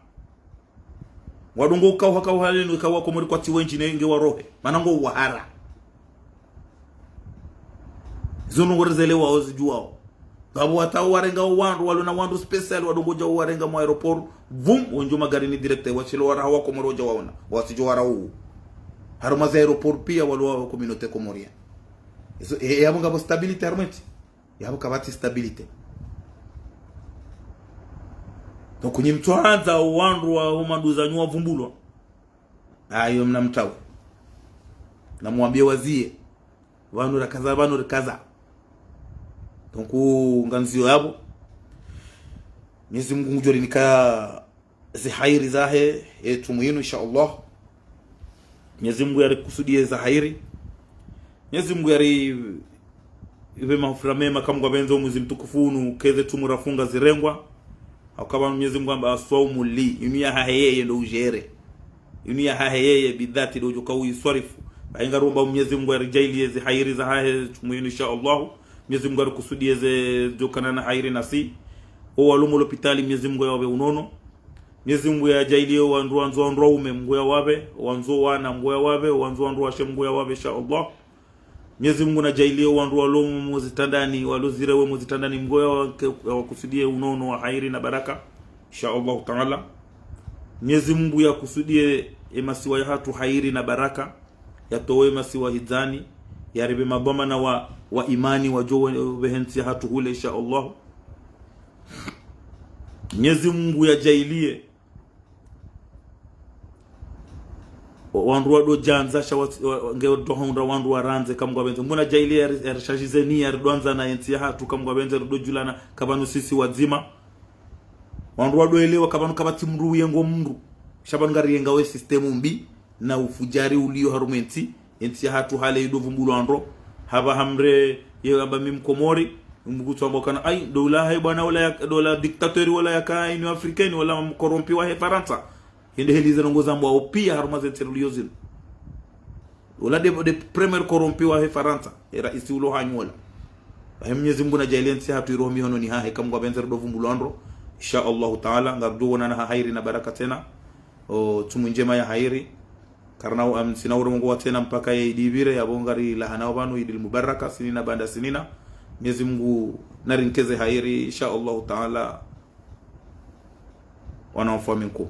Wadungo ukauha kauha lenu ikawa Komori kwatsi wendji ne nge warohe. Mana ngo wahara. Zinu ngo rizelewa ozi djuwao. Ngapvo hata warenga wandru, walo na wandru spécial, wadungo dja warenga mwa aéroport. Vum, wendji magari ni direct, washilo waraha wa Komori wadja waona. Wasidjo wara uu. Harumwa ze aéroport pia walo wa communauté comorienne. Izo, e, e, yapvo ngapvo stabilité harumwa entsi. Yapvo kapvatsi stabilité. Donc, nyi mtsohandza wandru wa huma nduza nyuwa vumbulwa. Ayo mna mtawe. Na mwambie wazie. Pvanu rakaza, pvanu rikaza. Donc, nganzio yapvo. Mwenyezi Mungu ngudjo rinika ze hairi zahe, e tsumu yinu, insha Allah. Mwenyezi Mungu yarikusudie za hairi. Mwenyezi Mungu yari ipve mahufira mema, kamwe ngwapvendze omwezi mtukufu unu, keze tsumu rafunga zirengwa. Hauka pvanu Mwenyezi Mungu amba, "Aswaumu li", inu ya hahe yeye ndo ujere. Inu ya hahe yeye bidhati ndo ujoka uiswarifu. Bahi ngaromba Mwenyezi Mungu yarijaliye ze hairi za hahe tsumu yinu, insha Allah. Mwenyezi Mungu yarikusudie ze jokana na hairi nasi. O walo mo lopitali, Mwenyezi Mungu yawapve unono. Mwenyezi Mungu yajaliye wandru wandzo wandru waume, Mungu yawapve, wandzo wana, Mungu yawapve, wandzo wandru washe, Mungu yawapve, insha Allah. Mwenyezi Mungu najaliye wandru walo mo zitandani, walo zirewe mo zitandani, Mungu yawake, yawakusudie unono wa hairi na baraka, insha Allah Taala. Mwenyezi Mungu yakusudie e masiwa yahatru hairi na baraka, yatowe masiwa hidzani, yaripve madhwamana wa, wa imani wadjo we, pvehe ntsi yahatru hule, insha Allah. Mwenyezi Mungu yajaliye wa-, wandru wado djandza sha wa-, wa-, nge dohondra wandru warandze kamwe ngwapvendze. Mungu najaliye yari-, yarishandjize ni yaridwandza na entsi yahatru kamwe ngwapvendze, rido djulana kapvanu sisi wadzima. Wandru wado elewa kapvanu kapvatsi mndru uyengo mndru. Sha pvanu ngariyenga we système mbi na ufujari ulio harumwa entsi. Entsi yahatru hale ido vumbulwa ndro. Hapvaha mndru ye amba mi Mkomori. Mbugu tsu amba kana, ai, dola he bwana wala ya, dola dictateur wala yaka Union Africaine wala mkorompi wahe Farantsa. Hende heli ze ndrongo zambwao pia harumwa ze ntsi rilio zinu. Ola nde, nde premier corrompu wahe Farantsa, e raisi ulo hanyu ola. Bahi Mwenyezi Mungu najaliye ntsi yahatru iroho mihononi hahe, kamwe ngwapvendze rido vumbulwa ndro. Insha Allahu Taala, ngaridjo wonana ha hairi na baraka tsena. O, tsumu ndjema ya hairi. Karina u-, am, sina urongowa tsena mpaka ye idi ipvire, yapvo ngarilahanao pvanu, Idil Mubaraka, sinina baanda sinina. Mwenyezi Mungu narinike ze hairi, insha Allahu Taala. Wana wa mfaume mkuu.